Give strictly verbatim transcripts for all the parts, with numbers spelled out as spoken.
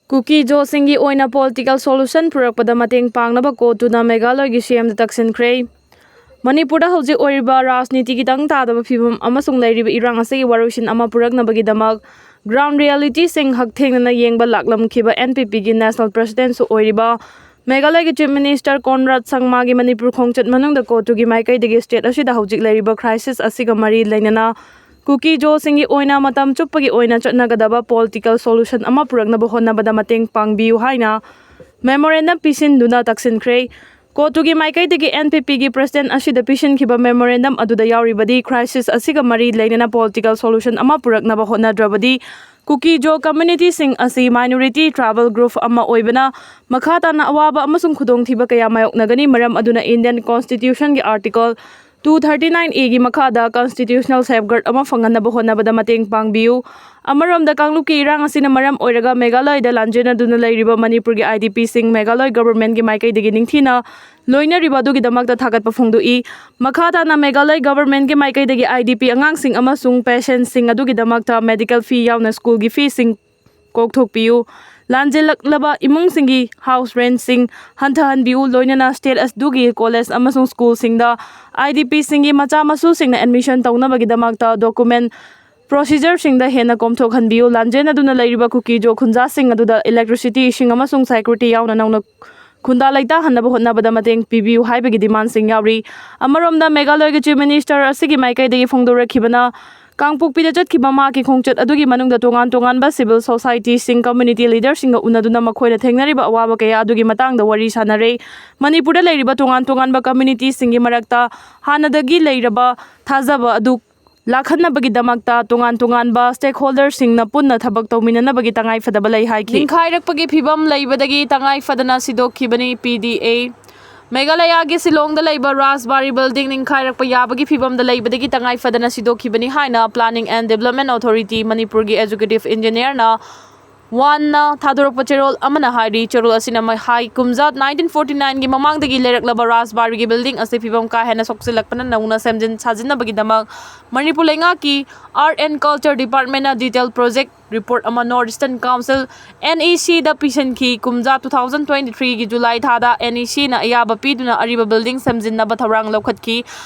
ꯀꯨꯀꯤ ꯖꯣꯁꯤꯡꯒꯤ ꯑꯣꯏꯅ political solution ꯄꯨꯔꯛꯄꯗ ꯃꯇꯦꯡ ꯄꯥꯡꯅꯕ ꯀꯣꯇꯨꯅ ꯃꯦꯘꯥꯂꯌꯒꯤ ꯁꯤ ꯑꯦꯝꯗ ꯇꯛꯁꯤꯟꯈ꯭ꯔꯦ꯫ ꯃꯅꯤꯄꯨꯔꯗ ꯍꯧꯖꯤꯛ ꯑꯣꯏꯔꯤꯕ ꯔꯥꯖꯅꯤꯇꯤꯒꯤ ꯇꯪ ꯇꯥꯗꯕ ꯐꯤꯕꯝ ꯑꯃꯁꯨꯡ ꯂꯩꯔꯤꯕ ꯏꯔꯥꯡ ꯑꯁꯤꯒꯤ ꯋꯥꯔꯣꯏꯁꯤꯟ ꯑꯃ ꯄꯨꯔꯛꯅꯕꯒꯤꯗꯃꯛ ꯒ꯭ꯔꯥꯎꯟ ꯔꯤꯌꯦꯂꯤꯇꯤꯁꯤꯡ ꯍꯛꯊꯦꯡꯅꯅ ꯌꯦꯡꯕ ꯂꯥꯛꯂꯝꯈꯤꯕ ꯑꯦꯟ ꯄꯤ ꯄꯤꯒꯤ ꯅꯦꯁꯅꯦꯜ ꯄ꯭ꯔꯁꯤꯗꯦꯟꯁꯨ ꯑꯣꯏꯔꯤꯕ ꯃꯦꯘꯥꯂꯌꯒꯤ ꯆꯤꯐ ꯃꯤꯅꯤꯁꯇꯔ ꯀꯣꯟꯔꯥꯗ ꯁꯪꯃꯥꯒꯤ ꯃꯅꯤꯄꯨꯔ ꯈꯣꯡꯆꯠ ꯃꯅꯨꯡꯗ ꯀꯣꯇꯨꯒꯤ ꯃꯥꯏꯀꯩꯗꯒꯤ ꯁ꯭ꯇꯦꯠ ꯑꯁꯤꯗ ꯍꯧꯖꯤꯛ ꯂꯩꯔꯤꯕ ꯀ꯭ꯔꯥꯏꯁꯤꯁ ꯑꯁꯤꯒ ꯃꯔꯤ ꯂꯩꯅꯅ ꯀꯨꯀꯤ ꯖꯣꯁꯤꯡꯒꯤ ꯑꯣꯏꯅ ꯃꯇꯝ ꯆꯨꯞꯄꯒꯤ ꯑꯣꯏꯅ ꯆꯠꯅꯒꯗꯕ ꯄꯣꯂꯤꯇꯤꯀꯦꯜ ꯁꯣꯂꯨꯁꯟ ꯑꯃ ꯄꯨꯔꯛꯅꯕ ꯍꯣꯠꯅꯕꯗ ꯃꯇꯦꯡ ꯄꯥꯡꯕꯤꯌꯨ ꯍꯥꯏꯅ ꯃꯦꯃꯣꯔꯦꯟꯗꯝ ꯄꯤꯁꯤꯟꯗꯨꯅ ꯇꯛꯁꯤꯟꯈ꯭ꯔꯦ꯫ ꯀꯣꯇꯨꯒꯤ ꯃꯥꯏꯀꯩꯗꯒꯤ ꯑꯦꯟ ꯄꯤ ꯄꯤꯒꯤ ꯄ꯭ꯔꯁꯤꯗꯦꯟ ꯑꯁꯤꯗ ꯄꯤꯁꯤꯟꯈꯤꯕ ꯃꯦꯃꯣꯔꯦꯟꯗꯝ ꯑꯗꯨꯗ ꯌꯥꯎꯔꯤꯕꯗꯤ ꯀ꯭ꯔꯥꯏꯁꯤꯁ ꯑꯁꯤꯒ ꯃꯔꯤ ꯂꯩꯅꯅ ꯄꯣꯂꯤꯇꯤꯀꯦꯜ ꯁꯣꯂꯨꯁꯟ ꯑꯃ ꯄꯨꯔꯛꯅꯕ ꯍꯣꯠꯅꯗ꯭ꯔꯕꯗꯤ ꯀꯨꯀꯤ ꯖꯣ ꯀꯝꯃ꯭ꯌꯨꯅꯤꯇꯤꯁꯤꯡ ꯑꯁꯤ ꯃꯥꯏꯅꯣꯔꯤꯇꯤ ꯇ꯭ꯔꯥꯏꯕꯦꯜ ꯒ꯭ꯔꯨꯞ ꯑꯃ ꯑꯣꯏꯕꯅ ꯃꯈꯥ ꯇꯥꯅ ꯑꯋꯥꯕ ꯑꯃꯁꯨꯡ ꯈꯨꯗꯣꯡꯊꯤꯕ ꯀꯌꯥ ꯃꯥꯌꯣꯛꯅꯒꯅꯤ꯫ ꯃꯔꯝ ꯑꯗꯨꯅ ꯏꯟꯗꯤꯌꯟ ꯀꯣꯟꯁꯇꯤꯇ꯭ꯌꯨꯁꯟꯒꯤ ꯑꯥꯔꯇꯤꯀꯜ ꯇꯨ ꯊꯥꯔꯇꯤ ꯅꯥꯏꯟ ꯑꯦꯒꯤ ꯃꯈꯥꯗ ꯀꯟꯁꯇꯤꯇ꯭ꯌꯨꯁꯅꯦꯜ ꯁꯦꯐꯒꯥꯔꯗ ꯑꯃ ꯐꯪꯍꯟꯅꯕ ꯍꯣꯠꯅꯕꯗ ꯃꯇꯦꯡ ꯄꯥꯡꯕꯤꯌꯨ꯫ ꯑꯃꯔꯣꯝꯗ ꯀꯥꯡꯂꯨꯞꯀꯤ ꯏꯔꯥꯡ ꯑꯁꯤꯅ ꯃꯔꯝ ꯑꯣꯏꯔꯒ ꯃꯦꯘꯥꯂꯌꯗ ꯂꯥꯟꯖꯦꯟꯅꯗꯨꯅ ꯂꯩꯔꯤꯕ ꯃꯅꯤꯄꯨꯔꯒꯤ ꯑꯥꯏ ꯗꯤ ꯄꯤꯁꯤꯡ ꯃꯦꯘꯥꯂꯌ ꯒꯚꯔꯟꯃꯦꯟꯠꯀꯤ ꯃꯥꯏꯀꯩꯗꯒꯤ ꯅꯤꯡꯊꯤꯅ ꯂꯣꯏꯅꯔꯤꯕ ꯑꯗꯨꯒꯤꯗꯃꯛꯇ ꯊꯥꯒꯠꯄ ꯐꯣꯡꯗꯣꯛꯏ꯫ ꯃꯈꯥ ꯇꯥꯅ ꯃꯦꯘꯥꯂꯌ ꯒꯚꯔꯟꯃꯦꯟꯠꯀꯤ ꯃꯥꯏꯀꯩꯗꯒꯤ ꯑꯥꯏ ꯗꯤ ꯄꯤ ꯑꯉꯥꯡꯁꯤꯡ ꯑꯃꯁꯨꯡ ꯄꯦꯁꯦꯟꯠꯁꯤꯡ ꯑꯗꯨꯒꯤꯗꯃꯛꯇ ꯃꯦꯗꯤꯀꯦꯜ ꯐꯤ ꯌꯥꯎꯅ ꯁ꯭ꯀꯨꯜꯒꯤ ꯐꯤꯁꯤꯡ ꯀꯣꯛꯊꯣꯛꯄꯤꯌꯨ꯫ ꯂꯥꯟꯖꯦꯜꯂꯛꯂꯕ ꯏꯃꯨꯡꯁꯤꯡꯒꯤ ꯍꯥꯎꯁ ꯔꯦꯟꯠꯁꯤꯡ ꯍꯟꯊꯍꯟꯕꯤꯌꯨ, ꯂꯣꯏꯅꯅ ꯁ꯭ꯇꯦꯠ ꯑꯗꯨꯒꯤ ꯀꯣꯂꯦꯖ ꯑꯃꯁꯨꯡ ꯁ꯭ꯀꯨꯜꯁꯤꯡꯗ ꯑꯥꯏ ꯗꯤ ꯄꯤꯁꯤꯡꯒꯤ ꯃꯆꯥ ꯃꯁꯨꯁꯤꯡꯅ ꯑꯦꯗꯃꯤꯁꯟ ꯇꯧꯅꯕꯒꯤꯗꯃꯛꯇ ꯗꯣꯀꯨꯃꯦꯟꯠ ꯄ꯭ꯔꯣꯁꯤꯖꯔꯁꯤꯡꯗ ꯍꯦꯟꯅ ꯀꯣꯝꯊꯣꯛꯍꯟꯕꯤꯌꯨ꯫ ꯂꯥꯟꯖꯦꯟꯅꯗꯨꯅ ꯂꯩꯔꯤꯕ ꯀꯨꯀꯤ ꯖꯣ ꯈꯨꯟꯖꯥꯁꯤꯡ ꯑꯗꯨꯗ ꯏꯂꯦꯛꯇ꯭ꯔꯤꯁꯤꯇꯤ, ꯏꯁꯤꯡ ꯑꯃꯁꯨꯡ ꯁꯦꯀ꯭ꯌꯨꯔꯤꯇꯤ ꯌꯥꯎꯅ ꯅꯧꯅ ꯈꯨꯟꯗꯥ ꯂꯩꯇꯥꯍꯟꯅꯕ ꯍꯣꯠꯅꯕꯗ ꯃꯇꯦꯡ ꯄꯤꯕꯤꯌꯨ ꯍꯥꯏꯕꯒꯤ ꯗꯤꯃꯥꯟꯁꯤꯡ ꯌꯥꯎꯔꯤ꯫ ꯑꯃꯔꯣꯝꯗ ꯃꯦꯘꯥꯂꯌꯒꯤ ꯆꯤꯐ ꯃꯤꯅꯤꯁꯇꯔ ꯑꯁꯤꯒꯤ ꯃꯥꯏꯀꯩꯗꯒꯤ ꯐꯣꯡꯗꯣꯔꯛꯈꯤꯕꯅ ꯀꯥꯡꯄꯣꯛꯄꯤꯗ ꯆꯠꯈꯤꯕ ꯃꯍꯥꯛꯀꯤ ꯈꯣꯡꯆꯠ ꯑꯗꯨꯒꯤ ꯃꯅꯨꯡꯗ ꯇꯣꯉꯥꯟ ꯇꯣꯉꯥꯟꯕ ꯁꯤꯚꯤꯜ ꯁꯣꯁꯥꯏꯇꯤꯁꯤꯡ, ꯀꯝꯃ꯭ꯌꯨꯅꯤꯇꯤ ꯂꯤꯗꯔꯁꯤꯡꯒ ꯎꯅꯗꯨꯅ ꯃꯈꯣꯏꯅ ꯊꯦꯡꯅꯔꯤꯕ ꯑꯋꯥꯕ ꯀꯌꯥ ꯑꯗꯨꯒꯤ ꯃꯇꯥꯡꯗ ꯋꯥꯔꯤ ꯁꯥꯟꯅꯔꯦ꯫ ꯃꯅꯤꯄꯨꯔꯗ ꯂꯩꯔꯤꯕ ꯇꯣꯉꯥꯟ ꯇꯣꯉꯥꯟꯕ ꯀꯝꯃ꯭ꯌꯨꯅꯤꯇꯤꯁꯤꯡꯒꯤ ꯃꯔꯛꯇ ꯍꯥꯟꯅꯗꯒꯤ ꯂꯩꯔꯕ ꯊꯥꯖꯕ ꯑꯗꯨ ꯂꯥꯛꯍꯟꯅꯕꯒꯤꯗꯃꯛꯇ ꯇꯣꯉꯥꯟ ꯇꯣꯉꯥꯟꯕ ꯁ꯭ꯇꯦꯛꯍꯣꯜꯗꯔꯁꯤꯡꯅ ꯄꯨꯟꯅ ꯊꯕꯛ ꯇꯧꯃꯤꯟꯅꯅꯕꯒꯤ ꯇꯉꯥꯏ ꯐꯗꯕ ꯂꯩ ꯍꯥꯏꯈꯤ꯫ ꯅꯤꯡꯈꯥꯏꯔꯛꯄꯒꯤ ꯐꯤꯕꯝ ꯂꯩꯕꯗꯒꯤ ꯇꯉꯥꯏ ꯐꯗꯅ ꯁꯤꯗꯣꯛꯈꯤꯕꯅꯤ, ꯄꯤ ꯗꯤ ꯑꯦ꯫ ꯃꯦꯘꯥꯂꯌꯒꯤ ꯁꯤꯂꯣꯡꯗ ꯂꯩꯕ ꯔꯥꯖꯕꯥꯔꯤ ꯕꯤꯜꯗꯤꯡ ꯅꯤꯡꯈꯥꯏꯔꯛꯄ ꯌꯥꯕꯒꯤ ꯐꯤꯕꯝꯗ ꯂꯩꯕꯗꯒꯤ ꯇꯉꯥꯏ ꯐꯗꯅ ꯁꯤꯗꯣꯛꯈꯤꯕꯅꯤ ꯍꯥꯏꯅ Planning and Development Authority ꯃꯅꯤꯄꯨꯔꯒꯤ ꯑꯦꯛꯖꯤꯀ꯭ꯌꯨꯇꯤꯚ ꯏꯟꯖꯤꯅꯤꯌꯔꯅ ꯋꯥꯟꯅ ꯊꯥꯗꯣꯔꯛꯄ ꯆꯦꯔꯣꯜ ꯑꯃꯅ ꯍꯥꯏꯔꯤ꯫ ꯆꯦꯔꯣꯜ ꯑꯁꯤꯅ ꯃ-, ꯍꯥꯏ, ꯀꯨꯝꯖꯥ ꯅꯥꯏꯟꯇꯤꯟ ꯐꯣꯔꯇꯤ ꯅꯥꯏꯟꯒꯤ ꯃꯃꯥꯡꯗꯒꯤ ꯂꯩꯔꯛꯂꯕ ꯔꯥꯖꯕꯥꯔꯤꯒꯤ ꯕꯤꯜꯗꯤꯡ ꯑꯁꯤ ꯐꯤꯕꯝ ꯀꯥ ꯍꯦꯟꯅ ꯁꯣꯛꯆꯤꯜꯂꯛꯄꯅ ꯅꯧꯅ ꯁꯦꯝꯖꯤꯟ ꯁꯥꯖꯤꯟꯅꯕꯒꯤꯗꯃꯛ ꯃꯅꯤꯄꯨꯔ ꯂꯩꯉꯥꯛꯀꯤ Art and Culture Departmentꯅ detail project report ꯑꯃ North Eastern Council, NEC ꯗ ꯄꯤꯁꯤꯟꯈꯤ꯫ ꯀꯨꯝꯖꯥ two thousand twenty three ꯒꯤ ꯖꯨꯂꯥꯏ ꯊꯥꯗ NEC ꯅ ꯑꯌꯥꯕ ꯄꯤꯗꯨꯅ ꯑꯔꯤꯕ ꯕꯤꯜꯗꯤꯡ ꯁꯦꯝꯖꯤꯟꯅꯕ ꯊꯧꯔꯥꯡ ꯂꯧꯈꯠꯈꯤ꯫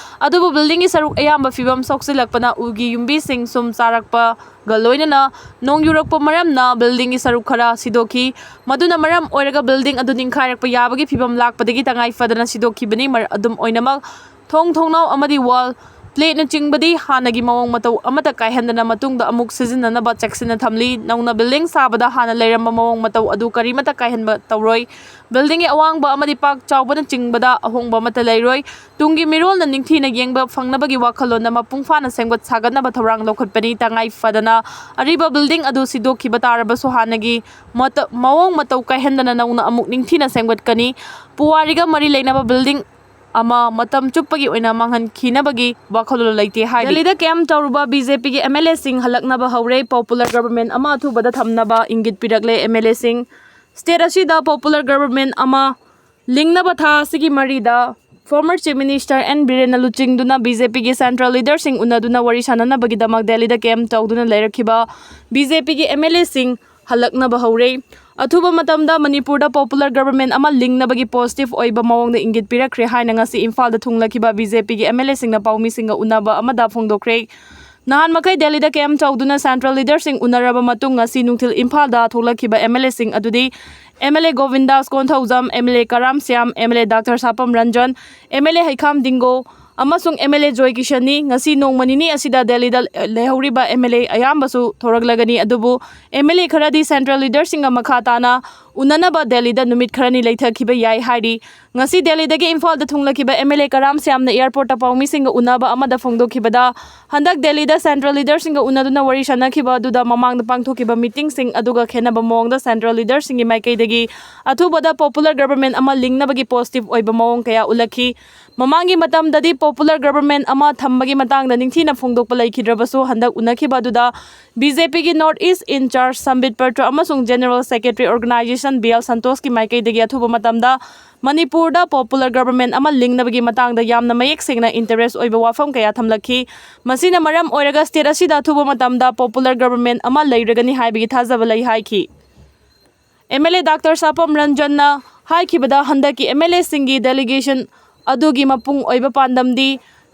ꯑꯗꯨꯕꯨ ꯕꯤꯜꯗꯤꯡꯒꯤ ꯁꯔꯨꯛ ꯑꯌꯥꯝꯕ ꯐꯤꯕꯝ ꯁꯣꯛꯆꯤꯜꯂꯛꯄꯅ ꯎꯒꯤ ꯌꯨꯝꯕꯤꯁꯤꯡ ꯁꯨꯝ ꯆꯥꯔꯛꯄꯒ ꯂꯣꯏꯅꯅ ꯅꯣꯡ ꯌꯨꯔꯛꯄ ꯃꯔꯝꯅ ꯕꯤꯜꯗꯤꯡꯒꯤ ꯁꯔꯨꯛ ꯈꯔ ꯁꯤꯗꯣꯛꯈꯤ꯫ ꯃꯗꯨꯅ ꯃꯔꯝ ꯑꯣꯏꯔꯒ ꯕꯤꯜꯗꯤꯡ ꯑꯗꯨ ꯅꯤꯡꯈꯥꯏꯔꯛꯄ ꯌꯥꯕꯒꯤ ꯐꯤꯕꯝ ꯂꯥꯛꯄꯗꯒꯤ ꯇꯉꯥꯏ ꯐꯗꯅ ꯁꯤꯗꯣꯛꯈꯤꯕꯅꯤ꯫ ꯃꯔ-, ꯑꯗꯨꯝ ꯑꯣꯏꯅꯃꯛ, ꯊꯣꯡ ꯊꯣꯡꯅꯥꯎ ꯑꯃꯗꯤ wall plateꯅꯆꯤꯡꯕꯗꯤ ꯍꯥꯟꯅꯒꯤ ꯃꯑꯣꯡ ꯃꯇꯧ ꯑꯃꯠꯇ ꯀꯥꯏꯍꯟꯗꯅ ꯃꯇꯨꯡꯗ ꯑꯃꯨꯛ ꯁꯤꯖꯤꯟꯅꯅꯕ ꯆꯦꯛꯁꯤꯟꯅ ꯊꯝꯂꯤ꯫ ꯅꯧꯅ ꯕꯤꯜꯗꯤꯡ ꯁꯥꯕꯗ ꯍꯥꯟꯅ ꯂꯩꯔꯝꯕ ꯃꯑꯣꯡ ꯃꯇꯧ ꯑꯗꯨ ꯀꯔꯤꯃꯠꯇ ꯀꯥꯏꯍꯟꯕ ꯇꯧꯔꯣꯏ꯫ ꯕꯤꯜꯗꯤꯡꯒꯤ ꯑꯋꯥꯡꯕ ꯑꯃꯗꯤ ꯄꯥꯛ ꯆꯥꯎꯕꯅꯆꯤꯡꯕꯗ ꯑꯍꯣꯡꯕ ꯑꯃꯠꯇ ꯂꯩꯔꯣꯏ꯫ ꯇꯨꯡꯒꯤ ꯃꯤꯔꯣꯜꯅ ꯅꯤꯡꯊꯤꯅ ꯌꯦꯡꯕ ꯐꯪꯅꯕꯒꯤ ꯋꯥꯈꯜꯂꯣꯟꯅ ꯃꯄꯨꯡ ꯐꯥꯅ ꯁꯦꯝꯒꯠ ꯁꯥꯒꯠꯅꯕ ꯊꯧꯔꯥꯡ ꯂꯧꯈꯠꯄꯅꯤ꯫ ꯇꯉꯥꯏ ꯐꯗꯅ ꯑꯔꯤꯕ ꯕꯤꯜꯗꯤꯡ ꯑꯗꯨ ꯁꯤꯗꯣꯛꯈꯤꯕ ꯇꯥꯔꯕꯁꯨ ꯍꯥꯟꯅꯒꯤ ꯃꯇ-, ꯃꯑꯣꯡ ꯃꯇꯧ ꯀꯥꯏꯍꯟꯗꯅ ꯅꯧꯅ ꯑꯃꯨꯛ ꯅꯤꯡꯊꯤꯅ ꯁꯦꯝꯒꯠꯀꯅꯤ꯫ ꯄꯨꯋꯥꯔꯤꯒ ꯃꯔꯤ ꯂꯩꯅꯕ ꯕꯤꯜꯗꯤꯡ ꯑꯃ ꯃꯇꯝ ꯆꯨꯞꯄꯒꯤ ꯑꯣꯏꯅ ꯃꯥꯡꯍꯟꯈꯤꯅꯕꯒꯤ ꯋꯥꯈꯜꯂꯣꯟ ꯂꯩꯇꯦ ꯍꯥꯏꯔꯤ꯫ ꯗꯦꯜꯂꯤꯗ ꯀꯦꯝꯞ ꯇꯧꯔꯨꯕ BJPꯒꯤ MLAꯁꯤꯡ ꯍꯜꯂꯛꯅꯕ ꯍꯧꯔꯦ꯫ Popular government ꯑꯃ ꯑꯊꯨꯕꯗ ꯊꯝꯅꯕ ꯏꯪꯒꯤꯠ ꯄꯤꯔꯛꯂꯦ MLAꯁꯤꯡ꯫ State ꯑꯁꯤꯗ popular government ꯑꯃ ꯂꯤꯡꯅꯕ ꯊꯥ ꯑꯁꯤꯒꯤ ꯃꯔꯤꯗ former Chief Minister N ꯕꯤꯔꯦꯟꯅ ꯂꯨꯆꯤꯡꯗꯨꯅ BJPꯒꯤ central leaderꯁꯤꯡ ꯎꯅꯗꯨꯅ ꯋꯥꯔꯤ ꯁꯥꯟꯅꯅꯕꯒꯤꯗꯃꯛ ꯗꯦꯜꯂꯤꯗ ꯀꯦꯝꯞ ꯇꯧꯗꯨꯅ ꯂꯩꯔꯛꯈꯤꯕ BJPꯒꯤ MLAꯁꯤꯡ ꯍꯜꯂꯛꯅꯕ ꯍꯧꯔꯦ꯫ ꯑꯊꯨꯕ ꯃꯇꯝꯗ ꯃꯅꯤꯄꯨꯔꯗ popular government ꯑꯃ ꯂꯤꯡꯅꯕꯒꯤ positive ꯑꯣꯏꯕ ꯃꯑꯣꯡꯗ ꯏꯪꯒꯤꯠ ꯄꯤꯔꯛꯈ꯭ꯔꯦ ꯍꯥꯏꯅ ꯉꯁꯤ ꯏꯝꯐꯥꯜꯗ ꯊꯨꯡꯂꯈꯤꯕ BJPꯒꯤ MLAꯁꯤꯡꯅ ꯄꯥꯎꯃꯤꯁꯤꯡꯒ ꯎꯅꯕ ꯑꯃꯗ ꯐꯣꯡꯗꯣꯛꯈ꯭ꯔꯦ꯫ ꯅꯍꯥꯟ ꯃꯈꯩ ꯗꯦꯜꯂꯤꯗ ꯀꯦꯝꯞ ꯇꯧꯗꯨꯅ central leaderꯁꯤꯡ ꯎꯅꯔꯕ ꯃꯇꯨꯡ ꯉꯁꯤ ꯅꯨꯡꯊꯤꯜ ꯏꯝꯐꯥꯜꯗ ꯊꯣꯛꯂꯛꯈꯤꯕ MLAꯁꯤꯡ ꯑꯗꯨꯗꯤ MLA Gobindas Konthoujam, MLA Karam Shyam, MLA doctor Sapam Ranjan, MLA Heikham Dingo ꯑꯃꯁꯨꯡ MLA ꯖꯣꯏ ꯀꯤꯁꯟꯅꯤ꯫ ꯉꯁꯤ ꯅꯣꯡꯃ ꯅꯤꯅꯤ ꯑꯁꯤꯗ ꯗꯦꯜꯂꯤꯗ ꯂꯩꯍꯧꯔꯤꯕ MLA ꯑꯌꯥꯝꯕꯁꯨ ꯊꯣꯔꯛꯂꯒꯅꯤ, ꯑꯗꯨꯕꯨ MLA ꯈꯔꯗꯤ central leaderꯁꯤꯡꯒ ꯃꯈꯥ ꯇꯥꯅ ꯎꯅꯅꯕ ꯗꯦꯜꯂꯤꯗ ꯅꯨꯃꯤꯠ ꯈꯔꯅꯤ ꯂꯩꯊꯈꯤꯕ ꯌꯥꯏ ꯍꯥꯏꯔꯤ꯫ ꯉꯁꯤ ꯗꯦꯜꯂꯤꯗꯒꯤ ꯏꯝꯐꯥꯜꯗ ꯊꯨꯡꯂꯈꯤꯕ MLA ꯀꯔꯥꯝ ꯁ꯭ꯌꯥꯝꯅ airportꯇ ꯄꯥꯎꯃꯤꯁꯤꯡꯒ ꯎꯅꯕ ꯑꯃꯗ ꯐꯣꯡꯗꯣꯛꯈꯤꯕꯗ, ꯍꯟꯗꯛ ꯗꯦꯜꯂꯤꯗ central leaderꯁꯤꯡꯒ ꯎꯅꯗꯨꯅ ꯋꯥꯔꯤ ꯁꯥꯟꯅꯈꯤꯕ ꯑꯗꯨꯗ ꯃꯃꯥꯡꯗ ꯄꯥꯡꯊꯣꯛꯈꯤꯕ meetingꯁꯤꯡ ꯑꯗꯨꯒ ꯈꯦꯟꯅꯕ ꯃꯑꯣꯡꯗ central leaderꯁꯤꯡꯒꯤ ꯃꯥꯏꯀꯩꯗꯒꯤ ꯑꯊꯨꯕꯗ popular government ꯑꯃ ꯂꯤꯡꯅꯕꯒꯤ positive ꯑꯣꯏꯕ ꯃꯑꯣꯡ ꯀꯌꯥ ꯎꯠꯂꯛꯈꯤ꯫ ꯃꯃꯥꯡꯒꯤ ꯃꯇꯝꯗꯗꯤ popular government ꯑꯃ ꯊꯝꯕꯒꯤ ꯃꯇꯥꯡꯗ ꯅꯤꯡꯊꯤꯅ ꯐꯣꯡꯗꯣꯛꯄ ꯂꯩꯈꯤꯗ꯭ꯔꯕꯁꯨ, ꯍꯟꯗꯛ ꯎꯅꯈꯤꯕ ꯑꯗꯨꯗ BJPꯒꯤ North East in charge ꯁꯝꯕꯤꯠ Patra ꯑꯃꯁꯨꯡ general secretary organization B L ꯁꯟꯇꯣꯁꯀꯤ ꯃꯥꯏꯀꯩꯗꯒꯤ ꯑꯊꯨꯕ ꯃꯇꯝꯗ ꯃꯅꯤꯄꯨꯔꯗ popular government ꯑꯃ ꯂꯤꯡꯅꯕꯒꯤ ꯃꯇꯥꯡꯗ ꯌꯥꯝꯅ ꯃꯌꯦꯛ ꯁꯦꯡꯅ interest ꯑꯣꯏꯕ ꯋꯥꯐꯝ ꯀꯌꯥ ꯊꯝꯂꯛꯈꯤ꯫ ꯃꯁꯤꯅ ꯃꯔꯝ ꯑꯣꯏꯔꯒ state ꯑꯁꯤꯗ ꯑꯊꯨꯕ ꯃꯇꯝꯗ popular government ꯑꯃ ꯂꯩꯔꯒꯅꯤ ꯍꯥꯏꯕꯒꯤ ꯊꯥꯖꯕ ꯂꯩ ꯍꯥꯏꯈꯤ꯫ ꯑꯦꯝ ꯑꯦꯜ ꯑꯦ ꯗꯥꯛꯇꯔ ꯁꯥꯄꯝ ꯔꯟꯖꯟꯅ ꯍꯥꯏꯈꯤꯕꯗ, ꯍꯟꯗꯛꯀꯤ ꯑꯦꯝ ꯑꯦꯜ ꯑꯦꯁꯤꯡꯒꯤ delegation ꯑꯗꯨꯒꯤ ꯃꯄꯨꯡ ꯑꯣꯏꯕ ꯄꯥꯟꯗꯝꯗꯤ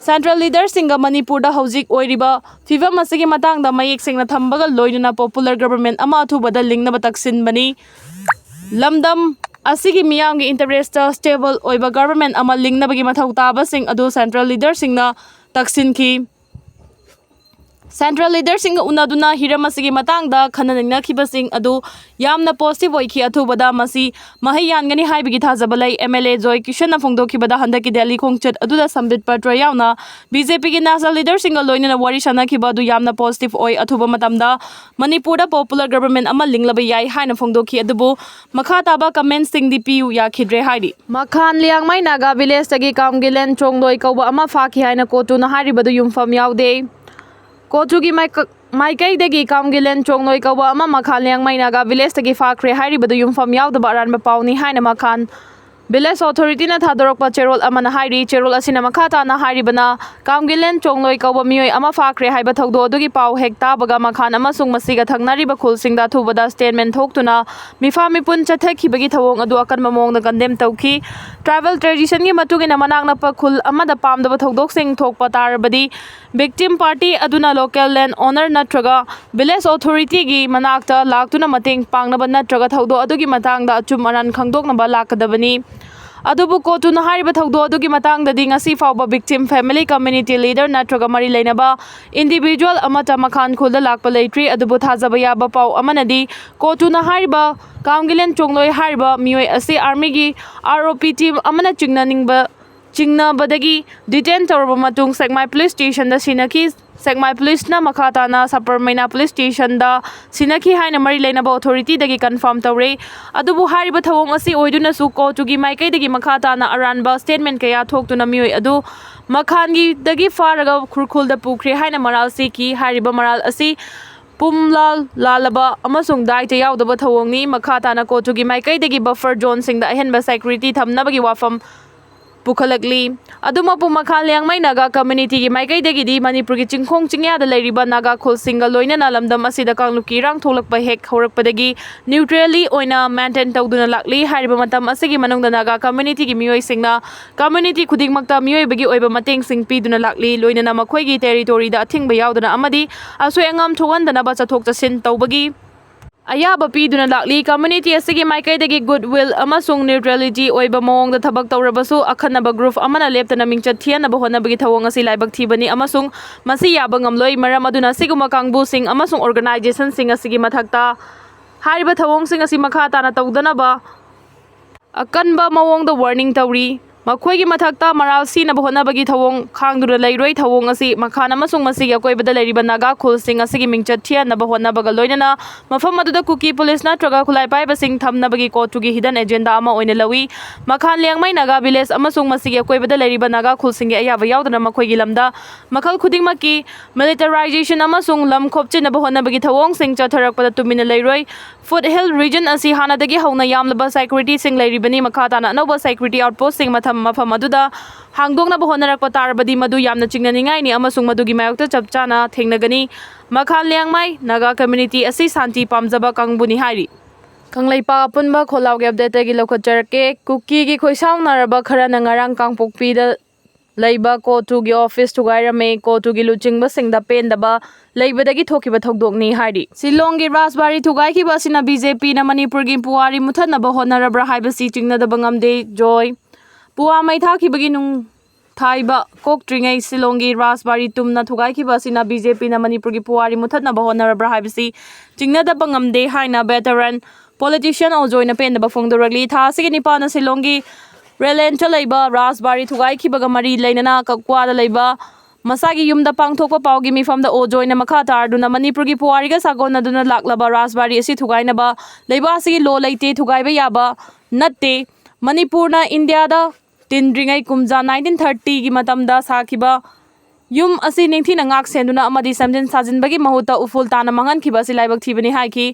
central leaderꯁꯤꯡꯒ ꯃꯅꯤꯄꯨꯔꯗ ꯍꯧꯖꯤꯛ ꯑꯣꯏꯔꯤꯕ ꯐꯤꯕꯝ ꯑꯁꯤꯒꯤ ꯃꯇꯥꯡꯗ ꯃꯌꯦꯛ ꯁꯦꯡꯅ ꯊꯝꯕꯒ ꯂꯣꯏꯅꯅ popular government ꯑꯃ ꯑꯊꯨꯕꯗ ꯂꯤꯡꯅꯕ ꯇꯛꯁꯤꯟꯕꯅꯤ꯫ ꯂꯝꯗꯝ ꯑꯁꯤꯒꯤ ꯃꯤꯌꯥꯝꯒꯤ interestꯇ stable ꯑꯣꯏꯕ government ꯑꯃ ꯂꯤꯡꯅꯕꯒꯤ ꯃꯊꯧ ꯇꯥꯕꯁꯤꯡ ꯑꯗꯨ central leaderꯁꯤꯡꯅ ꯇꯛꯁꯤꯟꯈꯤ꯫ Central leaderꯁꯤꯡꯒ ꯎꯅꯗꯨꯅ ꯍꯤꯔꯝ ꯑꯁꯤꯒꯤ ꯃꯇꯥꯡꯗ ꯈꯟꯅ ꯅꯩꯅꯈꯤꯕꯁꯤꯡ ꯑꯗꯨ ꯌꯥꯝꯅ positive ꯑꯣꯏꯈꯤ꯫ ꯑꯊꯨꯕꯗ ꯃꯁꯤ ꯃꯍꯩ ꯌꯥꯟꯒꯅꯤ ꯍꯥꯏꯕꯒꯤ ꯊꯥꯖꯕ ꯂꯩ꯫ ꯑꯦꯝ ꯑꯦꯜ ꯑꯦ ꯖꯣꯏ ꯀꯤꯁꯟꯅ ꯐꯣꯡꯗꯣꯛꯈꯤꯕꯗ, ꯍꯟꯗꯛꯀꯤ ꯗꯦꯜꯂꯤ ꯈꯣꯡꯆꯠ ꯑꯗꯨꯗ ꯁꯝꯕꯤꯠ ꯄꯇ꯭ꯔ ꯌꯥꯎꯅ ꯕꯤ ꯖꯦ ꯄꯤꯒꯤ national leaderꯁꯤꯡꯒ ꯂꯣꯏꯅꯅ ꯋꯥꯔꯤ ꯁꯥꯟꯅꯈꯤꯕ ꯑꯗꯨ ꯌꯥꯝꯅ positive ꯑꯣꯏ꯫ ꯑꯊꯨꯕ ꯃꯇꯝꯗ ꯃꯅꯤꯄꯨꯔꯗ popular government ꯑꯃ ꯂꯤꯡꯂꯕ ꯌꯥꯏ ꯍꯥꯏꯅ ꯐꯣꯡꯗꯣꯛꯈꯤ꯫ ꯑꯗꯨꯕꯨ ꯃꯈꯥ ꯇꯥꯕ commentꯁꯤꯡꯗꯤ ꯄꯤꯌꯨ ꯌꯥꯈꯤꯗ꯭ꯔꯦ ꯍꯥꯏꯔꯤ꯫ ꯃꯈꯥꯟ ꯂꯤꯌꯥꯡꯃꯩ ꯅꯥꯒꯥ villageꯇꯒꯤ ꯀꯥꯝꯒꯤꯂꯦꯟ ꯆꯣꯡꯂꯣꯏ ꯀꯧꯕ ꯑꯃ ꯐꯥꯈꯤ ꯍꯥꯏꯅ ꯀꯣꯇꯨꯅ ꯍꯥꯏꯔꯤꯕꯗꯨ ꯌꯨꯝꯐꯝ ꯌꯥꯎꯗꯦ꯫ ꯀꯣꯇꯨꯒꯤ ꯃꯥꯏꯀ-, ꯃꯥꯏꯀꯩꯗꯒꯤ ꯀꯥꯝꯒꯤꯂꯦꯟ ꯆꯣꯡꯂꯣꯏ ꯀꯧꯕ ꯑꯃ ꯃꯈꯥꯟ ꯂꯤꯌꯥꯡꯃꯩ ꯅꯥꯒꯥ villageꯇꯒꯤ ꯐꯥꯈ꯭ꯔꯦ ꯍꯥꯏꯔꯤꯕꯗꯨ ꯌꯨꯝꯐꯝ ꯌꯥꯎꯗꯕ ꯑꯔꯥꯟꯕ ꯄꯥꯎꯅꯤ ꯍꯥꯏꯅ ꯃꯈꯥꯟ village authorityꯅ ꯊꯥꯗꯣꯔꯛꯄ ꯆꯦꯔꯣꯜ ꯑꯃꯅ ꯍꯥꯏꯔꯤ꯫ ꯆꯦꯔꯣꯜ ꯑꯁꯤꯅ ꯃꯈꯥ ꯇꯥꯅ ꯍꯥꯏꯔꯤꯕꯅ, ꯀꯥꯝꯒꯤꯂꯦꯟ ꯆꯣꯡꯂꯣꯏ ꯀꯧꯕ ꯃꯤꯑꯣꯏ ꯑꯃ ꯐꯥꯈ꯭ꯔꯦ ꯍꯥꯏꯕ ꯊꯧꯗꯣꯛ ꯑꯗꯨꯒꯤ ꯄꯥꯎ ꯍꯦꯛ ꯇꯥꯕꯒ ꯃꯈꯥꯟ ꯑꯃꯁꯨꯡ ꯃꯁꯤꯒ ꯊꯪꯅꯔꯤꯕ ꯈꯨꯜꯁꯤꯡꯗ ꯑꯊꯨꯕꯗ statement ꯊꯣꯛꯇꯨꯅ ꯃꯤꯐꯥ ꯃꯤꯄꯨꯟ ꯆꯠꯊꯈꯤꯕꯒꯤ ꯊꯧꯑꯣꯡ ꯑꯗꯨ ꯑꯀꯟꯕ ꯃꯑꯣꯡꯗ condemn ꯇꯧꯈꯤ꯫ Tribal traditionꯒꯤ ꯃꯇꯨꯡ ꯏꯟꯅ ꯃꯅꯥꯛ ꯅꯛꯄ ꯈꯨꯜ ꯑꯃꯗ ꯄꯥꯝꯗꯕ ꯊꯧꯗꯣꯛꯁꯤꯡ ꯊꯣꯛꯄ ꯇꯥꯔꯕꯗꯤ victim party ꯑꯗꯨꯅ local land owner ꯅꯠꯇ꯭ꯔꯒ village authorityꯒꯤ ꯃꯅꯥꯛꯇ ꯂꯥꯛꯇꯨꯅ ꯃꯇꯦꯡ ꯄꯥꯡꯅꯕ ꯅꯠꯇ꯭ꯔꯒ ꯊꯧꯗꯣꯛ ꯑꯗꯨꯒꯤ ꯃꯇꯥꯡꯗ ꯑꯆꯨꯝ ꯑꯔꯥꯟ ꯈꯪꯗꯣꯛꯅꯕ ꯂꯥꯛꯀꯗꯕꯅꯤ꯫ ꯑꯗꯨꯕꯨ ꯀꯣꯇꯨꯅ ꯍꯥꯏꯔꯤꯕ ꯊꯧꯗꯣꯛ ꯑꯗꯨꯒꯤ ꯃꯇꯥꯡꯗꯗꯤ ꯉꯁꯤ ꯐꯥꯎꯕ victim family, community leader ꯅꯠꯇ꯭ꯔꯒ ꯃꯔꯤ ꯂꯩꯅꯕ individual ꯑꯃꯠꯇ ꯃꯈꯥꯟ ꯈꯨꯜꯗ ꯂꯥꯛꯄ ꯂꯩꯇ꯭ꯔꯤ꯫ ꯑꯗꯨꯕꯨ ꯊꯥꯖꯕ ꯌꯥꯕ ꯄꯥꯎ ꯑꯃꯅꯗꯤ ꯀꯣꯇꯨꯅ ꯍꯥꯏꯔꯤꯕ ꯀꯥꯝꯒꯤꯂꯦꯟ ꯆꯣꯡꯂꯣꯏ ꯍꯥꯏꯔꯤꯕ ꯃꯤꯑꯣꯏ ꯑꯁꯤ armyꯒꯤ R O P team ꯑꯃꯅ ꯆꯤꯡꯅꯅꯤꯡꯕ, ꯆꯤꯡꯅꯕꯗꯒꯤ detain ꯇꯧꯔꯕ ꯃꯇꯨꯡ ꯁꯦꯛꯃꯥꯏ police stationꯗ ꯁꯤꯟꯅꯈꯤ꯫ ꯁꯦꯛꯃꯥꯏ policeꯅ ꯃꯈꯥ ꯇꯥꯅ ꯁꯄꯔꯃꯩꯅꯥ police stationꯗ ꯁꯤꯟꯅꯈꯤ ꯍꯥꯏꯅ ꯃꯔꯤ ꯂꯩꯅꯕ authorityꯗꯒꯤ confirm ꯇꯧꯔꯦ꯫ ꯑꯗꯨꯕꯨ ꯍꯥꯏꯔꯤꯕ ꯊꯧꯑꯣꯡ ꯑꯁꯤ ꯑꯣꯏꯗꯨꯅꯁꯨ ꯀꯣꯇꯨꯒꯤ ꯃꯥꯏꯀꯩꯗꯒꯤ ꯃꯈꯥ ꯇꯥꯅ ꯑꯔꯥꯟꯕ statement ꯀꯌꯥ ꯊꯣꯛꯇꯨꯅ ꯃꯤꯑꯣꯏ ꯑꯗꯨ ꯃꯈꯥꯟꯒꯤꯗꯒꯤ ꯐꯥꯔꯒ ꯈꯨꯔꯈꯨꯜꯗ ꯄꯨꯈ꯭ꯔꯦ ꯍꯥꯏꯅ ꯃꯔꯥꯜ ꯁꯤꯈꯤ꯫ ꯍꯥꯏꯔꯤꯕ ꯃꯔꯥꯜ ꯑꯁꯤ ꯄꯨꯝꯂꯥꯜ ꯂꯥꯜꯂꯕ ꯑꯃꯁꯨꯡ ꯗꯥꯏꯇ ꯌꯥꯎꯗꯕ ꯊꯧꯑꯣꯡꯅꯤ꯫ ꯃꯈꯥ ꯇꯥꯅ ꯀꯣꯆꯨꯒꯤ ꯃꯥꯏꯀꯩꯗꯒꯤ ꯕꯐꯔ ꯖꯣꯟꯁꯤꯡꯗ ꯑꯍꯦꯟꯕ ꯁꯦꯀ꯭ꯌꯨꯔꯤꯇꯤ ꯊꯝꯅꯕꯒꯤ ꯋꯥꯐꯝ ꯄꯨꯈꯠꯂꯛꯂꯤ꯫ ꯑꯗꯨꯃꯛꯄꯨ ꯃꯈꯥ ꯂꯤꯌꯥꯡꯃꯩ ꯅꯥꯒꯥ ꯀꯝꯃ꯭ꯌꯨꯅꯤꯇꯤꯒꯤ ꯃꯥꯏꯀꯩꯗꯒꯤꯗꯤ ꯃꯅꯤꯄꯨꯔꯒꯤ ꯆꯤꯡꯈꯣꯡ ꯆꯤꯡꯌꯥꯗ ꯂꯩꯔꯤꯕ ꯅꯥꯒꯥ ꯈꯨꯜꯁꯤꯡꯒ ꯂꯣꯏꯅꯅ ꯂꯝꯗꯝ ꯑꯁꯤꯗ ꯀꯥꯡꯂꯨꯞꯀꯤ ꯏꯔꯥꯡ ꯊꯣꯛꯂꯛꯄ ꯍꯦꯛ ꯍꯧꯔꯛꯄꯗꯒꯤ ꯅ꯭ꯌꯨꯇ꯭ꯔꯦꯜꯂꯤ ꯑꯣꯏꯅ ꯃꯦꯟꯇꯦꯟ ꯇꯧꯗꯨꯅ ꯂꯥꯛꯂꯤ꯫ ꯍꯥꯏꯔꯤꯕ ꯃꯇꯝ ꯑꯁꯤꯒꯤ ꯃꯅꯨꯡꯗ ꯅꯥꯒꯥ ꯀꯝꯃ꯭ꯌꯨꯅꯤꯇꯤꯒꯤ ꯃꯤꯑꯣꯏꯁꯤꯡꯅ ꯀꯝꯃ꯭ꯌꯨꯅꯤꯇꯤ ꯈꯨꯗꯤꯡꯃꯛꯇ ꯃꯤꯑꯣꯏꯕꯒꯤ ꯑꯣꯏꯕ ꯃꯇꯦꯡꯁꯤꯡ ꯄꯤꯗꯨꯅ ꯂꯥꯛꯂꯤ꯫ ꯂꯣꯏꯅꯅ ꯃꯈꯣꯏꯒꯤ ꯇꯦꯔꯤꯇꯣꯔꯤꯗ ꯑꯊꯤꯡꯕ ꯌꯥꯎꯗꯅ ꯑꯃꯗꯤ ꯑꯁꯣꯏ ꯑꯉꯥꯝ ꯊꯣꯛꯍꯟꯗꯅꯕ ꯆꯠꯊꯣꯛ ꯆꯠꯁꯤꯟ ꯇꯧꯕꯒꯤ ꯑꯌꯥꯕ ꯄꯤꯗꯨꯅ ꯂꯥꯛꯂꯤ꯫ ꯀꯝꯃ꯭ꯌꯨꯅꯤꯇꯤ ꯑꯁꯤꯒꯤ ꯃꯥꯏꯀꯩꯗꯒꯤ ꯒꯨꯗ ꯋꯤꯜ ꯑꯃꯁꯨꯡ ꯅ꯭ꯌꯨꯇ꯭ꯔꯦꯂꯤꯇꯤ ꯑꯣꯏꯕ ꯃꯑꯣꯡꯗ ꯊꯕꯛ ꯇꯧꯔꯕꯁꯨ, ꯑꯈꯟꯅꯕ ꯒ꯭ꯔꯨꯞ ꯑꯃꯅ ꯂꯦꯞꯇꯅ ꯃꯤꯡꯆꯠ ꯊꯤꯍꯟꯅꯕ ꯍꯣꯠꯅꯕꯒꯤ ꯊꯧꯑꯣꯡ ꯑꯁꯤ ꯂꯥꯏꯕꯛ ꯊꯤꯕꯅꯤ ꯑꯃꯁꯨꯡ ꯃꯁꯤ ꯌꯥꯕ ꯉꯝꯂꯣꯏ꯫ ꯃꯔꯝ ꯑꯗꯨꯅ ꯑꯁꯤꯒꯨꯝꯕ ꯀꯥꯡꯕꯨꯁꯤꯡ ꯑꯃꯁꯨꯡ ꯑꯣꯔꯒꯅꯥꯏꯖꯦꯁꯟꯁꯤꯡ ꯑꯁꯤꯒꯤ ꯃꯊꯛꯇ ꯍꯥꯏꯔꯤꯕ ꯊꯧꯑꯣꯡꯁꯤꯡ ꯑꯁꯤ ꯃꯈꯥ ꯇꯥꯅ ꯇꯧꯗꯅꯕ ꯑꯀꯟꯕ ꯃꯑꯣꯡꯗ ꯋꯥꯔꯅꯤꯡ ꯇꯧꯔꯤ꯫ ꯃꯈꯣꯏꯒꯤ ꯃꯊꯛꯇ ꯃꯔꯥꯜ ꯁꯤꯅꯕ ꯍꯣꯠꯅꯕꯒꯤ ꯊꯧꯑꯣꯡ ꯈꯥꯡꯗꯨꯅ ꯂꯩꯔꯣꯏ꯫ ꯊꯧꯑꯣꯡ ꯑꯁꯤ ꯃꯈꯥꯟ ꯑꯃꯁꯨꯡ ꯃꯁꯤꯒꯤ ꯑꯀꯣꯏꯕꯗ ꯂꯩꯔꯤꯕ ꯅꯥꯒꯥ ꯈꯨꯜꯁꯤꯡ ꯑꯁꯤꯒꯤ ꯃꯤꯡꯆꯠ ꯊꯤꯍꯟꯅꯕ ꯍꯣꯠꯅꯕꯒ ꯂꯣꯏꯅꯅ ꯃꯐꯝ ꯑꯗꯨꯗ ꯀꯨꯀꯤ ꯄꯨꯂꯤꯁ ꯅꯠꯇ꯭ꯔꯒ ꯈꯨꯠꯂꯥꯏ ꯄꯥꯏꯕꯁꯤꯡ ꯊꯝꯅꯕꯒꯤ ꯀꯣꯔꯠꯇꯨꯒꯤ ꯍꯤꯗꯟ ꯑꯦꯖꯦꯟꯗꯥ ꯑꯃ ꯑꯣꯏꯅ ꯂꯧꯏ꯫ ꯃꯈꯥꯟ ꯂꯤꯌꯥꯡꯃꯩ ꯅꯥꯒꯥ ꯚꯤꯂꯦꯖ ꯑꯃꯁꯨꯡ ꯃꯁꯤꯒꯤ ꯑꯀꯣꯏꯕꯗ ꯂꯩꯔꯤꯕ ꯅꯥꯒꯥ ꯈꯨꯜꯁꯤꯡꯒꯤ ꯑꯌꯥꯕ ꯌꯥꯎꯗꯅ ꯃꯈꯣꯏꯒꯤ ꯂꯝꯗ ꯃꯈꯜ ꯈꯨꯗꯤꯡꯃꯛꯀꯤ ꯃꯤꯂꯤꯇꯔꯥꯏꯖꯦꯁꯟ ꯑꯃꯁꯨꯡ ꯂꯝ ꯈꯣꯞꯆꯤꯟꯅꯕ ꯍꯣꯠꯅꯕꯒꯤ ꯊꯧꯑꯣꯡꯁꯤꯡ ꯆꯠꯊꯔꯛꯄꯗ ꯇꯨꯃꯤꯟꯅ ꯂꯩꯔꯣꯏ꯫ ꯐꯨꯠ ꯍꯤꯜ ꯔꯤꯖꯟ ꯑꯁꯤ ꯍꯥꯟꯅꯗꯒꯤ ꯍꯧꯅ ꯌꯥꯝꯂꯕ ꯁꯦꯀ꯭ꯌꯨꯔꯤꯇꯤꯁꯤꯡ ꯂꯩꯔꯤꯕꯅꯤ꯫ ꯃꯈꯥ ꯇꯥꯅ ꯑꯅꯧꯕ ꯁꯦꯀ꯭ꯌꯨꯔꯤꯇꯤ ꯑꯥꯎꯠꯄꯣꯁ꯭ꯠꯁꯤꯡ ꯃꯐꯝ ꯃꯐꯝ ꯑꯗꯨꯗ ꯍꯥꯡꯗꯣꯛꯅꯕ ꯍꯣꯠꯅꯔꯛꯄ ꯇꯥꯔꯕꯗꯤ ꯃꯗꯨ ꯌꯥꯝꯅ ꯆꯤꯡꯅꯅꯤꯡꯉꯥꯏꯅꯤ ꯑꯃꯁꯨꯡ ꯃꯗꯨꯒꯤ ꯃꯥꯌꯣꯛꯇ ꯆꯞ ꯆꯥꯅ ꯊꯦꯡꯅꯒꯅꯤ꯫ ꯃꯈꯥ ꯂꯤꯌꯥꯡꯃꯩ ꯅꯥꯒꯥ ꯀꯝꯃ꯭ꯌꯨꯅꯤꯇꯤ ꯑꯁꯤ ꯁꯥꯟꯇꯤ ꯄꯥꯝꯖꯕ ꯀꯥꯡꯕꯨꯅꯤ ꯍꯥꯏꯔꯤ꯫ ꯀꯪꯂꯩꯄꯥꯛ ꯑꯄꯨꯟꯕ ꯈꯣꯜꯂꯥꯎꯒꯤ ꯑꯞꯗꯦꯠꯇꯒꯤ ꯂꯧꯈꯠꯆꯔꯛꯀꯦ꯫ ꯀꯨꯀꯤꯒꯤ ꯈꯣꯏꯁꯥꯎꯅꯔꯕ ꯈꯔꯅ ꯉꯔꯥꯡ ꯀꯥꯡꯄꯣꯛꯄꯤꯗ ꯂꯩꯕ ꯀꯣꯇꯨꯒꯤ ꯑꯣꯐꯤꯁ ꯊꯨꯒꯥꯏꯔꯝꯃꯦ꯫ ꯀꯣꯇꯨꯒꯤ ꯂꯨꯆꯤꯡꯕꯁꯤꯡꯗ ꯄꯦꯟꯗꯕ ꯂꯩꯕꯗꯒꯤ ꯊꯣꯛꯈꯤꯕ ꯊꯧꯗꯣꯛꯅꯤ ꯍꯥꯏꯔꯤ꯫ ꯁꯤꯂꯣꯡꯒꯤ ꯔꯥꯖꯕꯥꯔꯤ ꯊꯨꯒꯥꯏꯈꯤꯕ ꯑꯁꯤꯅ ꯕꯤ ꯖꯦ ꯄꯤꯅ ꯃꯅꯤꯄꯨꯔꯒꯤ ꯄꯨꯋꯥꯔꯤ ꯃꯨꯊꯠꯅꯕ ꯍꯣꯠꯅꯔꯕ꯭ꯔꯥ ꯍꯥꯏꯕꯁꯤ ꯆꯤꯡꯅꯗꯕ ꯉꯝꯗꯦ꯫ ꯖꯣꯏ꯫ ꯄꯨꯋꯥ ꯃꯩ ꯊꯥꯈꯤꯕꯒꯤ ꯅꯨꯡ ꯊꯥꯏꯕ ꯀꯣꯛꯇ꯭ꯔꯤꯉꯩ ꯁꯤꯂꯣꯡꯒꯤ ꯔꯥꯖꯕꯥꯔꯤ ꯇꯨꯝꯅ ꯊꯨꯒꯥꯏꯈꯤꯕ ꯑꯁꯤꯅ ꯕꯤ ꯖꯦ ꯄꯤꯅ ꯃꯅꯤꯄꯨꯔꯒꯤ ꯄꯨꯋꯥꯔꯤ ꯃꯨꯊꯠꯅꯕ ꯍꯣꯠꯅꯔꯕ꯭ꯔꯥ ꯍꯥꯏꯕꯁꯤ ꯆꯤꯡꯅꯗꯕ ꯉꯝꯗꯦ ꯍꯥꯏꯅ ꯚꯦꯇꯔꯟ ꯄꯣꯂꯤꯇꯤꯁꯤꯌꯥꯟ ꯑꯣꯖꯣꯏꯅ ꯄꯦꯟꯗꯕ ꯐꯣꯡꯗꯣꯔꯛꯂꯤ꯫ ꯊꯥ ꯑꯁꯤꯒꯤ ꯅꯤꯄꯥꯟꯗ ꯁꯤꯂꯣꯡꯒꯤ ꯔꯦꯂꯦꯟꯇ ꯂꯩꯕ ꯔꯥꯖꯕꯥꯔꯤ ꯊꯨꯒꯥꯏꯈꯤꯕꯒ ꯃꯔꯤ ꯂꯩꯅꯅ ꯀꯛꯋꯥꯗ ꯂꯩꯕ ꯃꯁꯥꯒꯤ ꯌꯨꯝꯗ ꯄꯥꯡꯊꯣꯛꯄ ꯄꯥꯎꯒꯤ ꯃꯤꯐꯝꯗ ꯑꯣꯖꯣꯏꯅ ꯃꯈꯥ ꯇꯥꯔꯗꯨꯅ ꯃꯅꯤꯄꯨꯔꯒꯤ ꯄꯨꯋꯥꯔꯤꯒ ꯁꯥꯒꯣꯟꯅꯗꯨꯅ ꯂꯥꯛꯂꯕ ꯔꯥꯖꯕꯥꯔꯤ ꯑꯁꯤ ꯊꯨꯒꯥꯏꯅꯕ ꯂꯩꯕꯥꯛ ꯑꯁꯤꯒꯤ ꯂꯣ ꯂꯩꯇꯦ, ꯊꯨꯒꯥꯏꯕ ꯌꯥꯕ ꯅꯠꯇꯦ꯫ ꯃꯅꯤꯄꯨꯔꯅ ꯏꯟꯗꯤꯌꯥꯗ ꯇꯤꯟꯗ꯭ꯔꯤꯉꯩ ꯀꯨꯝꯖꯥ ꯅꯥꯏꯟꯇꯤꯟ ꯊꯥꯔꯇꯤꯒꯤ ꯃꯇꯝꯗ ꯁꯥꯈꯤꯕ ꯌꯨꯝ ꯑꯁꯤ ꯅꯤꯡꯊꯤꯅ ꯉꯥꯛ ꯁꯦꯟꯗꯨꯅ ꯑꯃꯗꯤ ꯁꯦꯝꯖꯤꯟ ꯁꯥꯖꯤꯟꯕꯒꯤ ꯃꯍꯨꯠꯇ ꯎꯐꯨꯜ ꯇꯥꯅ ꯃꯥꯡꯍꯟꯈꯤꯕ ꯑꯁꯤ ꯂꯥꯏꯕꯛ ꯊꯤꯕꯅꯤ ꯍꯥꯏꯈꯤ꯫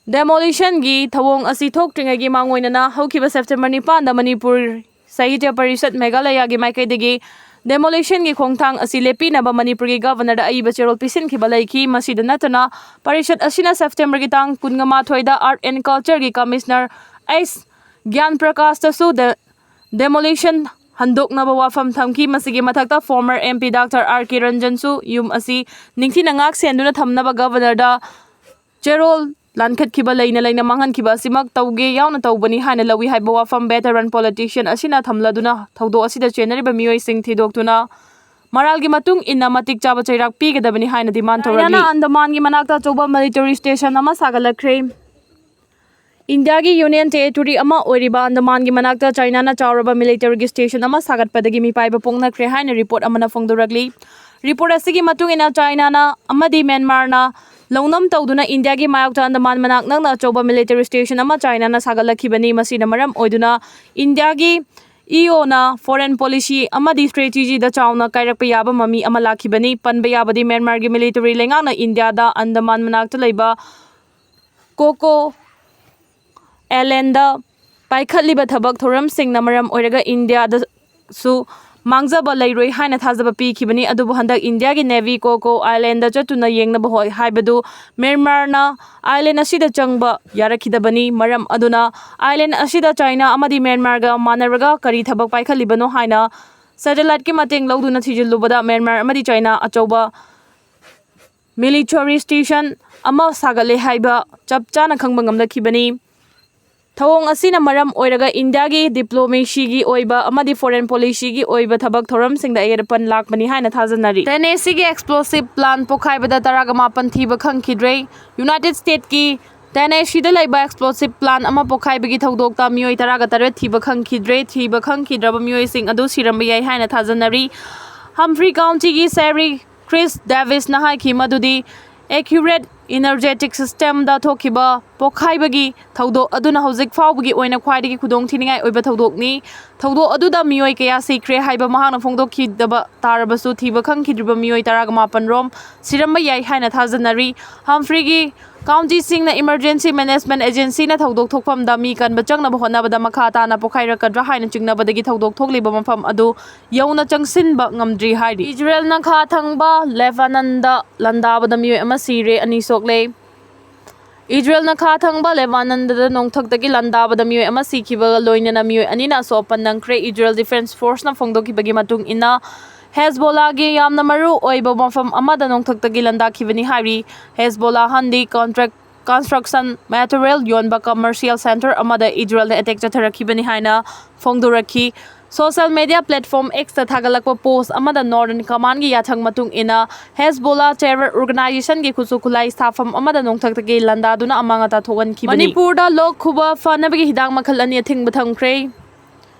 Demolitionꯒꯤ ꯊꯧꯑꯣꯡ ꯑꯁꯤ ꯊꯣꯛꯇ꯭ꯔꯤꯉꯩꯒꯤ ꯃꯥꯡꯑꯣꯏꯅꯅ ꯍꯧꯈꯤꯕ September ꯅꯤꯄꯥꯟꯗ ꯃꯅꯤꯄꯨꯔ ꯁꯥꯍꯤꯇ꯭ꯌ ꯄꯔꯤꯁꯠ ꯃꯦꯘꯥꯂꯌꯒꯤ ꯃꯥꯏꯀꯩꯗꯒꯤ Demolitionꯒꯤ ꯈꯣꯡꯊꯥꯡ ꯑꯁꯤ ꯂꯦꯞꯄꯤꯅꯕ ꯃꯅꯤꯄꯨꯔꯒꯤ Governorꯗ ꯑꯏꯕ ꯆꯦꯔꯣꯜ ꯄꯤꯁꯤꯟꯈꯤꯕ ꯂꯩꯈꯤ꯫ ꯃꯁꯤꯗ ꯅꯠꯇꯅ ꯄꯔꯤꯁꯠ ꯑꯁꯤꯅ Septemberꯒꯤ ꯇꯥꯡ ꯀꯨꯟꯃꯥꯊꯣꯏꯗ Art and Cultureꯒꯤ Commissioner ꯑꯩꯁ ꯒ꯭ꯌꯥꯟ ꯄ꯭ꯔꯀꯥꯁꯇꯁꯨ ꯗ-, Demolition ꯍꯟꯗꯣꯛꯅꯕ ꯋꯥꯐꯝ ꯊꯝꯈꯤ꯫ ꯃꯁꯤꯒꯤ ꯃꯊꯛꯇ former MP Doctor R K Ranjanꯁꯨ ꯌꯨꯝ ꯑꯁꯤ ꯅꯤꯡꯊꯤꯅ ꯉꯥꯛ ꯁꯦꯟꯗꯨꯅ ꯊꯝꯅꯕ Governorꯗ ꯆꯦꯔꯣꯜ ꯂꯥꯟꯈꯠꯈꯤꯕ ꯂꯩꯅ ꯂꯩꯅ ꯃꯥꯡꯍꯟꯈꯤꯕ ꯑꯁꯤꯃꯛ ꯇꯧꯒꯦ ꯌꯥꯎꯅ ꯇꯧꯕꯅꯤ ꯍꯥꯏꯅ ꯂꯧꯏ ꯍꯥꯏꯕ ꯋꯥꯐꯝ veteran politician ꯑꯁꯤꯅ ꯊꯝꯂꯗꯨꯅ ꯊꯧꯗꯣꯛ ꯑꯁꯤꯗ ꯆꯦꯟꯅꯔꯤꯕ ꯃꯤꯑꯣꯏꯁꯤꯡ ꯊꯤꯗꯣꯛꯇꯨꯅ ꯃꯔꯥꯜꯒꯤ ꯃꯇꯨꯡ ꯏꯟꯅ ꯃꯇꯤꯛ ꯆꯥꯕ ꯆꯩꯔꯥꯛ ꯄꯤꯒꯗꯕꯅꯤ ꯍꯥꯏꯅ demand ꯇꯧꯔꯛꯂꯤ꯫ ꯆꯥꯏꯅꯥꯅ ꯑꯟꯗꯃꯥꯟꯒꯤ ꯃꯅꯥꯛꯇ ꯑꯆꯧꯕ military station ꯑꯃ ꯁꯥꯒꯠꯂꯛꯈ꯭ꯔꯦ꯫ ꯏꯟꯗꯤꯌꯥꯒꯤ Union Territory ꯑꯃ ꯑꯣꯏꯔꯤꯕ ꯑꯟꯗꯃꯥꯟꯒꯤ ꯃꯅꯥꯛꯇ ꯆꯥꯏꯅꯥꯅ ꯆꯥꯎꯔꯕ military station ꯑꯃ ꯁꯥꯒꯠꯄꯗꯒꯤ ꯃꯤꯄꯥꯏꯕ ꯄꯣꯛꯅꯈ꯭ꯔꯦ ꯍꯥꯏꯅ report ꯑꯃꯅ ꯐꯣꯡꯗꯣꯔꯛꯂꯤ꯫ Report ꯑꯁꯤꯒꯤ ꯃꯇꯨꯡ ꯏꯟꯅ ꯆꯥꯏꯅꯥꯅ ꯑꯃꯗꯤ ꯃ꯭ꯌꯥꯟꯃꯥꯔꯅ ꯂꯧꯅꯝ ꯇꯧꯗꯨꯅ ꯏꯟꯗꯤꯌꯥꯒꯤ ꯃꯥꯌꯣꯛꯇ ꯑꯟꯗꯃꯥꯟ ꯃꯅꯥꯛ ꯅꯛꯅ ꯑꯆꯧꯕ military station ꯑꯃ ꯆꯥꯏꯅꯥꯅ ꯁꯥꯒꯠꯂꯛꯈꯤꯕꯅꯤ꯫ ꯃꯁꯤꯅ ꯃꯔꯝ ꯑꯣꯏꯗꯨꯅ ꯏꯟꯗꯤꯌꯥꯒꯤ EOꯅ foreign policy ꯑꯃꯗꯤ strategyꯗ ꯆꯥꯎꯅ ꯀꯥꯏꯔꯛꯄ ꯌꯥꯕ ꯃꯃꯤ ꯑꯃ ꯂꯥꯛꯈꯤꯕꯅꯤ꯫ ꯄꯟꯕ ꯌꯥꯕꯗꯤ ꯃ꯭ꯌꯥꯟꯃꯥꯔꯒꯤ military ꯂꯩꯉꯥꯛꯅ ꯏꯟꯗꯤꯌꯥꯗ ꯑꯟꯗꯃꯥꯟ ꯃꯅꯥꯛꯇ ꯂꯩꯕ ꯀꯣꯀꯣ Islandꯗ ꯄꯥꯏꯈꯠꯂꯤꯕ ꯊꯕꯛ ꯊꯧꯔꯝꯁꯤꯡꯅ ꯃꯔꯝ ꯑꯣꯏꯔꯒ ꯏꯟꯗꯤꯌꯥꯗꯁꯨ ꯃꯥꯡꯖꯕ ꯂꯩꯔꯣꯏ ꯍꯥꯏꯅ ꯊꯥꯖꯕ ꯄꯤꯈꯤꯕꯅꯤ꯫ ꯑꯗꯨꯕꯨ ꯍꯟꯗꯛ ꯏꯟꯗꯤꯌꯥꯒꯤ Navy ꯀꯣꯀꯣ Islandꯗ ꯆꯠꯇꯨꯅ ꯌꯦꯡꯅꯕ ꯍꯣꯏ ꯍꯥꯏꯕꯗꯨ ꯃ꯭ꯌꯥꯟꯃꯥꯔꯅ island ꯑꯁꯤꯗ ꯆꯪꯕ ꯌꯥꯔꯛꯈꯤꯗꯕꯅꯤ꯫ ꯃꯔꯝ ꯑꯗꯨꯅ island ꯑꯁꯤꯗ ꯆꯥꯏꯅꯥ ꯑꯃꯗꯤ ꯃ꯭ꯌꯥꯟꯃꯥꯔꯒ ꯃꯥꯟꯅꯔꯒ ꯀꯔꯤ ꯊꯕꯛ ꯄꯥꯏꯈꯠꯂꯤꯕꯅꯣ ꯍꯥꯏꯅ satelliteꯀꯤ ꯃꯇꯦꯡ ꯂꯧꯗꯨꯅ ꯊꯤꯖꯤꯜꯂꯨꯕꯗ ꯃ꯭ꯌꯥꯟꯃꯥꯔ ꯑꯃꯗꯤ ꯆꯥꯏꯅꯥ ꯑꯆꯧꯕ military station ꯑꯃ ꯁꯥꯒꯠꯂꯦ ꯍꯥꯏꯕ ꯆꯞ ꯆꯥꯅ ꯈꯪꯕ ꯉꯝꯂꯛꯈꯤꯕꯅꯤ꯫ ꯊꯧꯑꯣꯡ ꯑꯁꯤꯅ ꯃꯔꯝ ꯑꯣꯏꯔꯒ ꯏꯟꯗꯤꯌꯥꯒꯤ diplomacyꯒꯤ ꯑꯣꯏꯕ ꯑꯃꯗꯤ foreign policyꯒꯤ ꯑꯣꯏꯕ ꯊꯕꯛ ꯊꯧꯔꯝꯁꯤꯡꯗ ꯑꯌꯦꯠ ꯑꯄꯟ ꯂꯥꯛꯄꯅꯤ ꯍꯥꯏꯅ ꯊꯥꯖꯅꯔꯤ꯫ Tennesseeꯒꯤ explosive plant ꯄꯣꯈꯥꯏꯕꯗ ꯇꯔꯥꯒ ꯃꯥꯄꯟ ꯊꯤꯕ ꯈꯪꯈꯤꯗ꯭ꯔꯦ꯫ United Statesꯀꯤ Tennesseeꯗ ꯂꯩꯕ explosive plant ꯑꯃ ꯄꯣꯈꯥꯏꯕꯒꯤ ꯊꯧꯗꯣꯛꯇ ꯃꯤꯑꯣꯏ ꯇꯔꯥꯒ ꯇꯔꯦꯠ ꯊꯤꯕ ꯈꯪꯈꯤꯗ꯭ꯔꯦ꯫ ꯊꯤꯕ ꯈꯪꯈꯤꯗ꯭ꯔꯕ ꯃꯤꯑꯣꯏꯁꯤꯡ ꯑꯗꯨ ꯁꯤꯔꯝꯕ ꯌꯥꯏ ꯍꯥꯏꯅ ꯊꯥꯖꯅꯔꯤ꯫ Humphrey Countyꯒꯤ Sheriff Chris Davisꯅ ꯍꯥꯏꯈꯤ ꯃꯗꯨꯗꯤ accurate energetic systemꯗ ꯊꯣꯛꯈꯤꯕ ꯄꯣꯈꯥꯏꯕꯒꯤ ꯊꯧꯗꯣꯛ ꯑꯗꯨꯅ ꯍꯧꯖꯤꯛ ꯐꯥꯎꯕꯒꯤ ꯑꯣꯏꯅ ꯈ꯭ꯋꯥꯏꯗꯒꯤ ꯈꯨꯗꯣꯡꯊꯤꯅꯤꯡꯉꯥꯏ ꯑꯣꯏꯕ ꯊꯧꯗꯣꯛꯅꯤ꯫ ꯊꯧꯗꯣꯛ ꯑꯗꯨꯗ ꯃꯤꯑꯣꯏ ꯀꯌꯥ ꯁꯤꯈ꯭ꯔꯦ ꯍꯥꯏꯕ ꯃꯍꯥꯛꯅ ꯐꯣꯡꯗꯣꯛꯈꯤꯗꯕ ꯇꯥꯔꯕꯁꯨ, ꯊꯤꯕ ꯈꯪꯈꯤꯗ꯭ꯔꯤꯕ ꯃꯤꯑꯣꯏ ꯇꯔꯥꯃꯥꯄꯟ ꯔꯣꯝ ꯁꯤꯔꯝꯕ ꯌꯥꯏ ꯍꯥꯏꯅ ꯊꯥꯖꯅꯔꯤ꯫ ꯍꯝꯐ꯭ꯔꯤꯒꯤ ꯀꯥꯎꯟꯇꯤꯁꯤꯡꯅ Emergency Management Agencyꯅ ꯊꯧꯗꯣꯛ ꯊꯣꯛꯐꯝꯗ ꯃꯤ ꯀꯟꯕ ꯆꯪꯅꯕ ꯍꯣꯠꯅꯕꯗ ꯃꯈꯥ ꯇꯥꯅ ꯄꯣꯈꯥꯏꯔꯛꯀꯗ꯭ꯔꯥ ꯍꯥꯏꯅ ꯆꯤꯡꯅꯕꯗꯒꯤ ꯊꯧꯗꯣꯛ ꯊꯣꯛꯂꯤꯕ ꯃꯐꯝ ꯑꯗꯨ ꯌꯧꯅ ꯆꯪꯁꯤꯟꯕ ꯉꯝꯗ꯭ꯔꯤ ꯍꯥꯏꯔꯤ꯫ ꯏꯖꯔꯦꯜꯅ ꯈꯥ ꯊꯪꯕ ꯂꯦꯕꯥꯅꯟꯗ ꯂꯥꯟꯗꯥꯕꯗ ꯃꯤꯑꯣꯏ ꯑꯃ ꯁꯤꯔꯦ, ꯑꯅꯤ ꯁꯣꯛꯂꯦ꯫ ꯏꯖꯔꯦꯜꯅ ꯈꯥ ꯊꯪꯕ ꯂꯦꯕꯥꯅꯟꯗꯗ ꯅꯣꯡꯊꯛꯇꯒꯤ ꯂꯥꯟꯗꯥꯕꯗ ꯃꯤꯑꯣꯏ ꯑꯃ ꯁꯤꯈꯤꯕꯒ ꯂꯣꯏꯅꯅ ꯃꯤꯑꯣꯏ ꯑꯅꯤꯅ ꯑꯁꯣꯛ ꯑꯄꯟ ꯅꯪꯈ꯭ꯔꯦ꯫ ꯏꯖꯔꯦꯜ Defence Forceꯅ ꯐꯣꯡꯗꯣꯛꯈꯤꯕꯒꯤ ꯃꯇꯨꯡ ꯏꯟꯅ, ꯍꯦꯖꯕꯣꯂꯥꯒꯤ ꯌꯥꯝꯅ ꯃꯔꯨ ꯑꯣꯏꯕ ꯃꯐꯝ ꯑꯃꯗ ꯅꯣꯡꯊꯛꯇꯒꯤ ꯂꯥꯟꯗꯥꯈꯤꯕꯅꯤ ꯍꯥꯏꯔꯤ꯫ ꯍꯦꯖꯕꯣꯂꯥ ꯍꯟꯗꯤ ꯀꯟꯇ꯭ꯔꯦꯛ ꯀꯟꯁꯇ꯭ꯔꯛꯁꯟ ꯃꯦꯇꯔꯤꯌꯦꯜ ꯌꯣꯟꯕ ꯀꯃꯔꯁꯤꯌꯦꯜ ꯁꯦꯟꯇꯔ ꯑꯃꯗ ꯏꯖꯔꯦꯜꯅ ꯑꯦꯇꯦꯛ ꯆꯠꯊꯔꯛꯈꯤꯕꯅꯤ ꯍꯥꯏꯅ ꯐꯣꯡꯗꯣꯔꯛꯈꯤ꯫ ꯁꯣꯁꯤꯌꯦꯜ ꯃꯤꯗꯤꯌꯥ ꯄ꯭ꯂꯦꯠꯐꯣꯔꯝ Xꯇ ꯊꯥꯒꯠꯂꯛꯄ ꯄꯣꯁ ꯑꯃꯗ Northern Commandꯒꯤ ꯌꯥꯊꯪ ꯃꯇꯨꯡ ꯏꯟꯅ, ꯍꯦꯖꯕꯣꯂꯥ ꯇꯦꯔꯔ ꯑꯣꯔꯒꯅꯥꯏꯖꯦꯁꯟꯒꯤ ꯈꯨꯠꯁꯨ ꯈꯨꯠꯂꯥꯏ ꯁꯥꯐꯝ ꯑꯃꯗ ꯅꯣꯡꯊꯛꯇꯒꯤ ꯂꯥꯟꯗꯥꯗꯨꯅ ꯑꯃꯥꯡ ꯑꯇꯥ ꯊꯣꯛꯍꯟꯈꯤꯕꯅꯤ꯫ ꯃꯅꯤꯄꯨꯔꯗ ꯂꯣꯛ ꯈꯨꯕ ꯐꯅꯕꯒꯤ ꯍꯤꯗꯥꯛ ꯃꯈꯜ ꯑꯅꯤ ꯑꯊꯤꯡꯕ ꯊꯝꯈ꯭ꯔꯦ꯫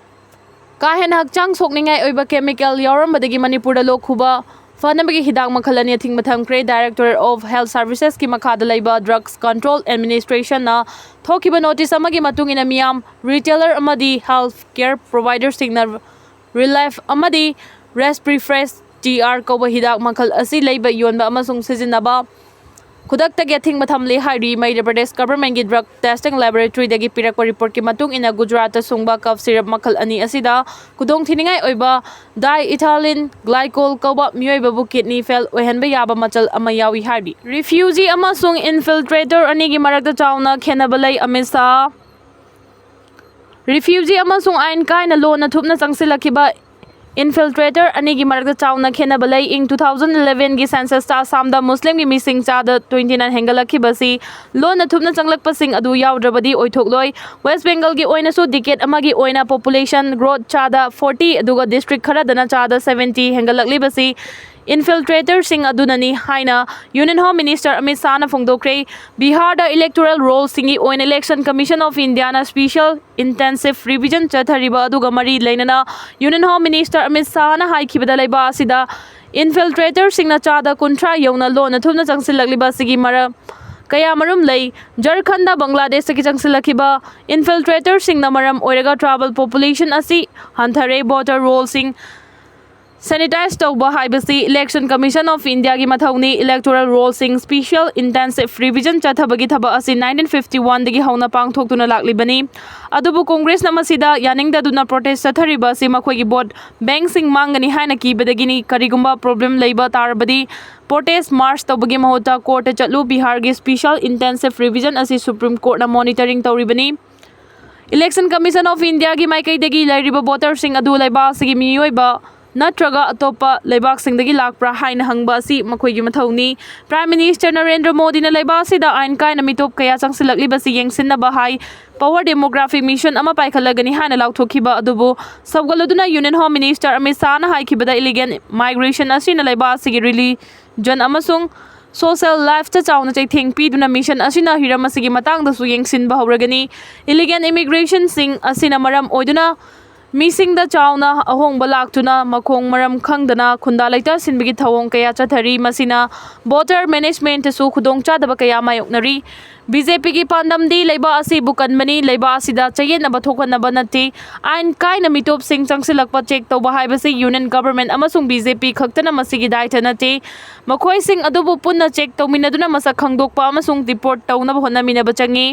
ꯀꯥ ꯍꯦꯟꯅ ꯍꯛꯆꯥꯡ ꯁꯣꯛꯅꯤꯡꯉꯥꯏ ꯑꯣꯏꯕ ꯀꯦꯃꯤꯀꯦꯜ ꯌꯥꯎꯔꯝꯕꯗꯒꯤ ꯃꯅꯤꯄꯨꯔꯗ ꯂꯣꯛ ꯈꯨꯕ ꯐꯅꯕꯒꯤ ꯍꯤꯗꯥꯛ ꯃꯈꯜ ꯑꯅꯤ ꯑꯊꯤꯡꯕ ꯊꯝꯈ꯭ꯔꯦ꯫ Directorate of Health Servicesꯀꯤ ꯃꯈꯥꯗ ꯂꯩꯕ Drugs Control Administrationꯅ ꯊꯣꯛꯈꯤꯕ ꯅꯣꯇꯤꯁ ꯑꯃꯒꯤ ꯃꯇꯨꯡ ꯏꯟꯅ, ꯃꯤꯌꯥꯝ, ꯔꯤꯇꯦꯂꯔ ꯑꯃꯗꯤ ꯍꯦꯜꯊ ꯀꯦꯌꯔ ꯄ꯭ꯔꯣꯚꯥꯏꯗꯔꯁꯤꯡꯅ ꯔꯤꯂꯥꯏꯐ ꯑꯃꯗꯤ ꯔꯦꯁꯄ꯭ꯔꯤꯐ꯭ꯔꯦꯁ ꯇꯤ ꯑꯥꯔ ꯀꯧꯕ ꯍꯤꯗꯥꯛ ꯃꯈꯜ ꯑꯁꯤ ꯂꯩꯕ, ꯌꯣꯟꯕ ꯑꯃꯁꯨꯡ ꯁꯤꯖꯤꯟꯅꯕ ꯈꯨꯗꯛꯇꯒꯤ ꯑꯊꯤꯡꯕ ꯊꯝꯂꯦ ꯍꯥꯏꯔꯤ꯫ ꯃꯙ꯭ꯌ ꯄ꯭ꯔꯗꯦꯁ ꯒꯚꯔꯟꯃꯦꯟꯠꯀꯤ ꯗ꯭ꯔꯒ ꯇꯦꯁꯇꯤꯡ ꯂꯦꯕꯣꯔꯦꯇꯔꯤꯗꯒꯤ ꯄꯤꯔꯛꯄ ꯔꯤꯄꯣꯔꯠꯀꯤ ꯃꯇꯨꯡ ꯏꯟꯅ, ꯒꯨꯖꯔꯥꯠꯇ ꯁꯨꯡꯕ ꯀꯐ ꯁꯤꯔꯞ ꯃꯈꯜ ꯑꯅꯤ ꯑꯁꯤꯗ ꯈꯨꯗꯣꯡꯊꯤꯅꯤꯡꯉꯥꯏ ꯑꯣꯏꯕ ꯗꯥꯏꯏꯊꯥꯏꯂꯤꯟ ꯒ꯭ꯂꯥꯏꯀꯣꯜ ꯀꯧꯕ ꯃꯤꯑꯣꯏꯕꯕꯨ ꯀꯤꯗꯅꯤ ꯐꯦꯜ ꯑꯣꯏꯍꯟꯕ ꯌꯥꯕ ꯃꯆꯜ ꯑꯃ ꯌꯥꯎꯏ ꯍꯥꯏꯔꯤ꯫ ꯔꯤꯐ꯭ꯌꯨꯖꯤ ꯑꯃꯁꯨꯡ ꯏꯟꯐꯤꯜꯇ꯭ꯔꯦꯇꯔ ꯑꯅꯤꯒꯤ ꯃꯔꯛꯇ ꯆꯥꯎꯅ ꯈꯦꯠꯅꯕ ꯂꯩ, ꯑꯃꯤꯠ ꯁꯥꯍ꯫ ꯔꯤꯐ꯭ꯌꯨꯖꯤ ꯑꯃꯁꯨꯡ ꯑꯥꯏꯟ ꯀꯥꯏꯅ ꯂꯣꯟꯅ ꯊꯨꯞꯅ ꯆꯪꯁꯤꯜꯂꯛꯈꯤꯕ ꯏꯟꯐꯤꯜꯇ꯭ꯔꯦꯇꯔ ꯑꯅꯤꯒꯤ ꯃꯔꯛꯇ ꯆꯥꯎꯅ ꯈꯦꯠꯅꯕ ꯂꯩ꯫ ꯏꯪ two thousand elevenꯒꯤ ꯁꯦꯟꯁꯁꯇ ꯑꯁꯥꯝꯗ ꯃꯨꯁꯂꯤꯝꯒꯤ ꯃꯤꯁꯤꯡ ꯆꯥꯗ twenty nine ꯍꯦꯟꯒꯠꯂꯛꯈꯤꯕꯁꯤ ꯂꯣꯟꯅ ꯊꯨꯞꯅ ꯆꯪꯂꯛꯄꯁꯤꯡ ꯑꯗꯨ ꯌꯥꯎꯗ꯭ꯔꯕꯗꯤ ꯑꯣꯏꯊꯣꯛꯂꯣꯏ꯫ ꯋꯦꯁ ꯕꯦꯡꯒꯜꯒꯤ ꯑꯣꯏꯅꯁꯨ ꯗꯤꯀꯦꯠ ꯑꯃꯒꯤ ꯑꯣꯏꯅ ꯄꯣꯄꯨꯂꯦꯁꯟ ꯒ꯭ꯔꯣꯊ ꯆꯥꯗ forty, ꯑꯗꯨꯒ ꯗꯤꯁꯇ꯭ꯔꯤꯛ ꯈꯔꯗꯅ ꯆꯥꯗ seventy ꯍꯦꯟꯒꯠꯂꯛꯂꯤꯕꯁꯤ ꯏꯟꯐꯤꯜꯇ꯭ꯔꯦꯇꯔꯁꯤꯡ ꯑꯗꯨꯅꯅꯤ ꯍꯥꯏꯅ ꯌꯨꯅꯤꯌꯟ ꯍꯣꯝ ꯃꯤꯅꯤꯁꯇꯔ ꯑꯃꯤꯠ ꯁꯥꯍꯅ ꯐꯣꯡꯗꯣꯛꯈ꯭ꯔꯦ꯫ ꯕꯤꯍꯥꯔꯗ ꯏꯂꯦꯛꯇꯣꯔꯦꯜ ꯔꯣꯜꯁꯤꯡꯒꯤ ꯑꯣꯏꯅ ꯏꯂꯦꯛꯁꯟ ꯀꯃꯤꯁꯟ ꯑꯣꯐ ꯏꯟꯗꯤꯌꯥꯅ ꯁ꯭ꯄꯤꯁꯦꯜ ꯏꯟꯇꯦꯟꯁꯤꯚ ꯔꯤꯚꯤꯖꯟ ꯆꯠꯊꯔꯤꯕ ꯑꯗꯨꯒ ꯃꯔꯤ ꯂꯩꯅꯅ ꯌꯨꯅꯤꯌꯟ ꯍꯣꯝ ꯃꯤꯅꯤꯁꯇꯔ ꯑꯃꯤꯠ ꯁꯥꯍꯅ ꯍꯥꯏꯈꯤꯕꯗ, ꯂꯩꯕꯥꯛ ꯑꯁꯤꯗ ꯏꯟꯐꯤꯜꯇ꯭ꯔꯦꯇꯔꯁꯤꯡꯅ ꯆꯥꯗ ꯀꯨꯟꯊ꯭ꯔꯥ ꯌꯧꯅ ꯂꯣꯟꯅ ꯊꯨꯞꯅ ꯆꯪꯁꯤꯜꯂꯛꯂꯤꯕ ꯑꯁꯤꯒꯤ ꯃꯔꯝ ꯀꯌꯥꯃꯔꯨꯝ ꯂꯩ꯫ ꯖꯔꯈꯟꯗ ꯕꯪꯒ꯭ꯂꯥꯗꯦꯁꯇꯒꯤ ꯆꯪꯁꯤꯜꯂꯛꯈꯤꯕ infiltratorꯁꯤꯡꯅ ꯃꯔꯝ ꯑꯣꯏꯔꯒ tribal population ꯑꯁꯤ ꯍꯟꯊꯔꯦ꯫ Voter rollꯁꯤꯡ sanitize ꯇꯧꯕ ꯍꯥꯏꯕꯁꯤ Election Commission of Indiaꯒꯤ ꯃꯊꯧꯅꯤ꯫ Electoral rollꯁꯤꯡ special intensive revision ꯆꯠꯊꯕꯒꯤ ꯊꯕꯛ ꯑꯁꯤ nineteen fifty oneꯗꯒꯤ ꯍꯧꯅ ꯄꯥꯡꯊꯣꯛꯇꯨꯅ ꯂꯥꯛꯂꯤꯕꯅꯤ꯫ ꯑꯗꯨꯕꯨ ꯀꯣꯡꯒ꯭ꯔꯦꯁꯅ ꯃꯁꯤꯗ ꯌꯥꯅꯤꯡꯗꯗꯨꯅ protest ꯆꯠꯊꯔꯤꯕ ꯑꯁꯤ ꯃꯈꯣꯏꯒꯤ vote bankꯁꯤꯡ ꯃꯥꯡꯒꯅꯤ ꯍꯥꯏꯅ ꯀꯤꯕꯗꯒꯤꯅꯤ꯫ ꯀꯔꯤꯒꯨꯝꯕ problem ꯂꯩꯕ ꯇꯥꯔꯕꯗꯤ protest march ꯇꯧꯕꯒꯤ ꯃꯍꯨꯠꯇ courtꯇ ꯆꯠꯂꯨ꯫ ꯕꯤꯍꯥꯔꯒꯤ special intensive revision ꯑꯁꯤ Supreme Courtꯅ monitoring ꯇꯧꯔꯤꯕꯅꯤ꯫ Election Commission of Indiaꯒꯤ ꯃꯥꯏꯀꯩꯗꯒꯤ ꯂꯩꯔꯤꯕ voterꯁꯤꯡ ꯑꯗꯨ ꯂꯩꯕꯥꯛ ꯑꯁꯤꯒꯤ ꯃꯤꯑꯣꯏꯕ ꯅꯠꯇ꯭ꯔꯒ ꯑꯇꯣꯞꯄ ꯂꯩꯕꯥꯛꯁꯤꯡꯗꯒꯤ ꯂꯥꯛꯄ꯭ꯔꯥ ꯍꯥꯏꯅ ꯍꯪꯕ ꯑꯁꯤ ꯃꯈꯣꯏꯒꯤ ꯃꯊꯧꯅꯤ꯫ Prime Minister ꯅꯔꯦꯟꯗ꯭ꯔ ꯃꯣꯗꯤꯅ ꯂꯩꯕꯥꯛ ꯑꯁꯤꯗ ꯑꯥꯏꯟ ꯀꯥꯏꯅ ꯃꯤꯇꯣꯞ ꯀꯌꯥ ꯆꯪꯁꯤꯜꯂꯛꯂꯤꯕꯁꯤ ꯌꯦꯡꯁꯤꯟꯅꯕ ꯍꯥꯏ power demographic mission ꯑꯃ ꯄꯥꯏꯈꯠꯂꯒꯅꯤ ꯍꯥꯏꯅ ꯂꯥꯎꯊꯣꯛꯈꯤꯕ ꯑꯗꯨꯕꯨ ꯁꯧꯒꯠꯂꯗꯨꯅ Union Home Minister ꯑꯃꯤꯠ ꯁꯥꯍꯅ ꯍꯥꯏꯈꯤꯕꯗ illegal migration ꯑꯁꯤꯅ ꯂꯩꯕꯥꯛ ꯑꯁꯤꯒꯤ religion ꯑꯃꯁꯨꯡ social lifeꯇ ꯆꯥꯎꯅ ꯆꯩꯊꯦꯡ ꯄꯤꯗꯨꯅ mission ꯑꯁꯤꯅ ꯍꯤꯔꯝ ꯑꯁꯤꯒꯤ ꯃꯇꯥꯡꯗꯁꯨ ꯌꯦꯡꯁꯤꯟꯕ ꯍꯧꯔꯒꯅꯤ꯫ Illegal immigrationꯁꯤꯡ ꯑꯁꯤꯅ ꯃꯔꯝ ꯑꯣꯏꯗꯨꯅ ꯃꯤꯁꯤꯡꯗ ꯆꯥꯎꯅ ꯑꯍꯣꯡꯕ ꯂꯥꯛꯇꯨꯅ ꯃꯈꯣꯡ ꯃꯔꯝ ꯈꯪꯗꯅ ꯈꯨꯟꯗꯥ ꯂꯩꯇꯥ ꯁꯤꯟꯕꯒꯤ ꯊꯧꯑꯣꯡ ꯀꯌꯥ ꯆꯠꯊꯔꯤ꯫ ꯃꯁꯤꯅ voter managementꯇꯁꯨ ꯈꯨꯗꯣꯡꯆꯥꯗꯕ ꯀꯌꯥ ꯃꯥꯌꯣꯛꯅꯔꯤ꯫ BJPꯒꯤ ꯄꯥꯟꯗꯝꯗꯤ ꯂꯩꯕꯥꯛ ꯑꯁꯤꯕꯨ ꯀꯟꯕꯅꯤ, ꯂꯩꯕꯥꯛ ꯑꯁꯤꯗ ꯆꯌꯦꯠꯅꯕ ꯊꯣꯛꯍꯟꯅꯕ ꯅꯠꯇꯦ꯫ ꯑꯥꯏꯟ ꯀꯥꯏꯅ ꯃꯤꯇꯣꯞꯁꯤꯡ ꯆꯪꯁꯤꯜꯂꯛꯄ check ꯇꯧꯕ ꯍꯥꯏꯕꯁꯤ Union Government ꯑꯃꯁꯨꯡ BJP ꯈꯛꯇꯅ ꯃꯁꯤꯒꯤ ꯗꯥꯏꯇ ꯅꯠꯇꯦ꯫ ꯃꯈꯣꯏꯁꯤꯡ ꯑꯗꯨꯕꯨ ꯄꯨꯟꯅ check ꯇꯧꯃꯤꯟꯅꯗꯨꯅ ꯃꯁꯛ ꯈꯪꯗꯣꯛꯄ ꯑꯃꯁꯨꯡ deport ꯇꯧꯅꯕ ꯍꯣꯠꯅꯃꯤꯟꯅꯕ ꯆꯪꯏ꯫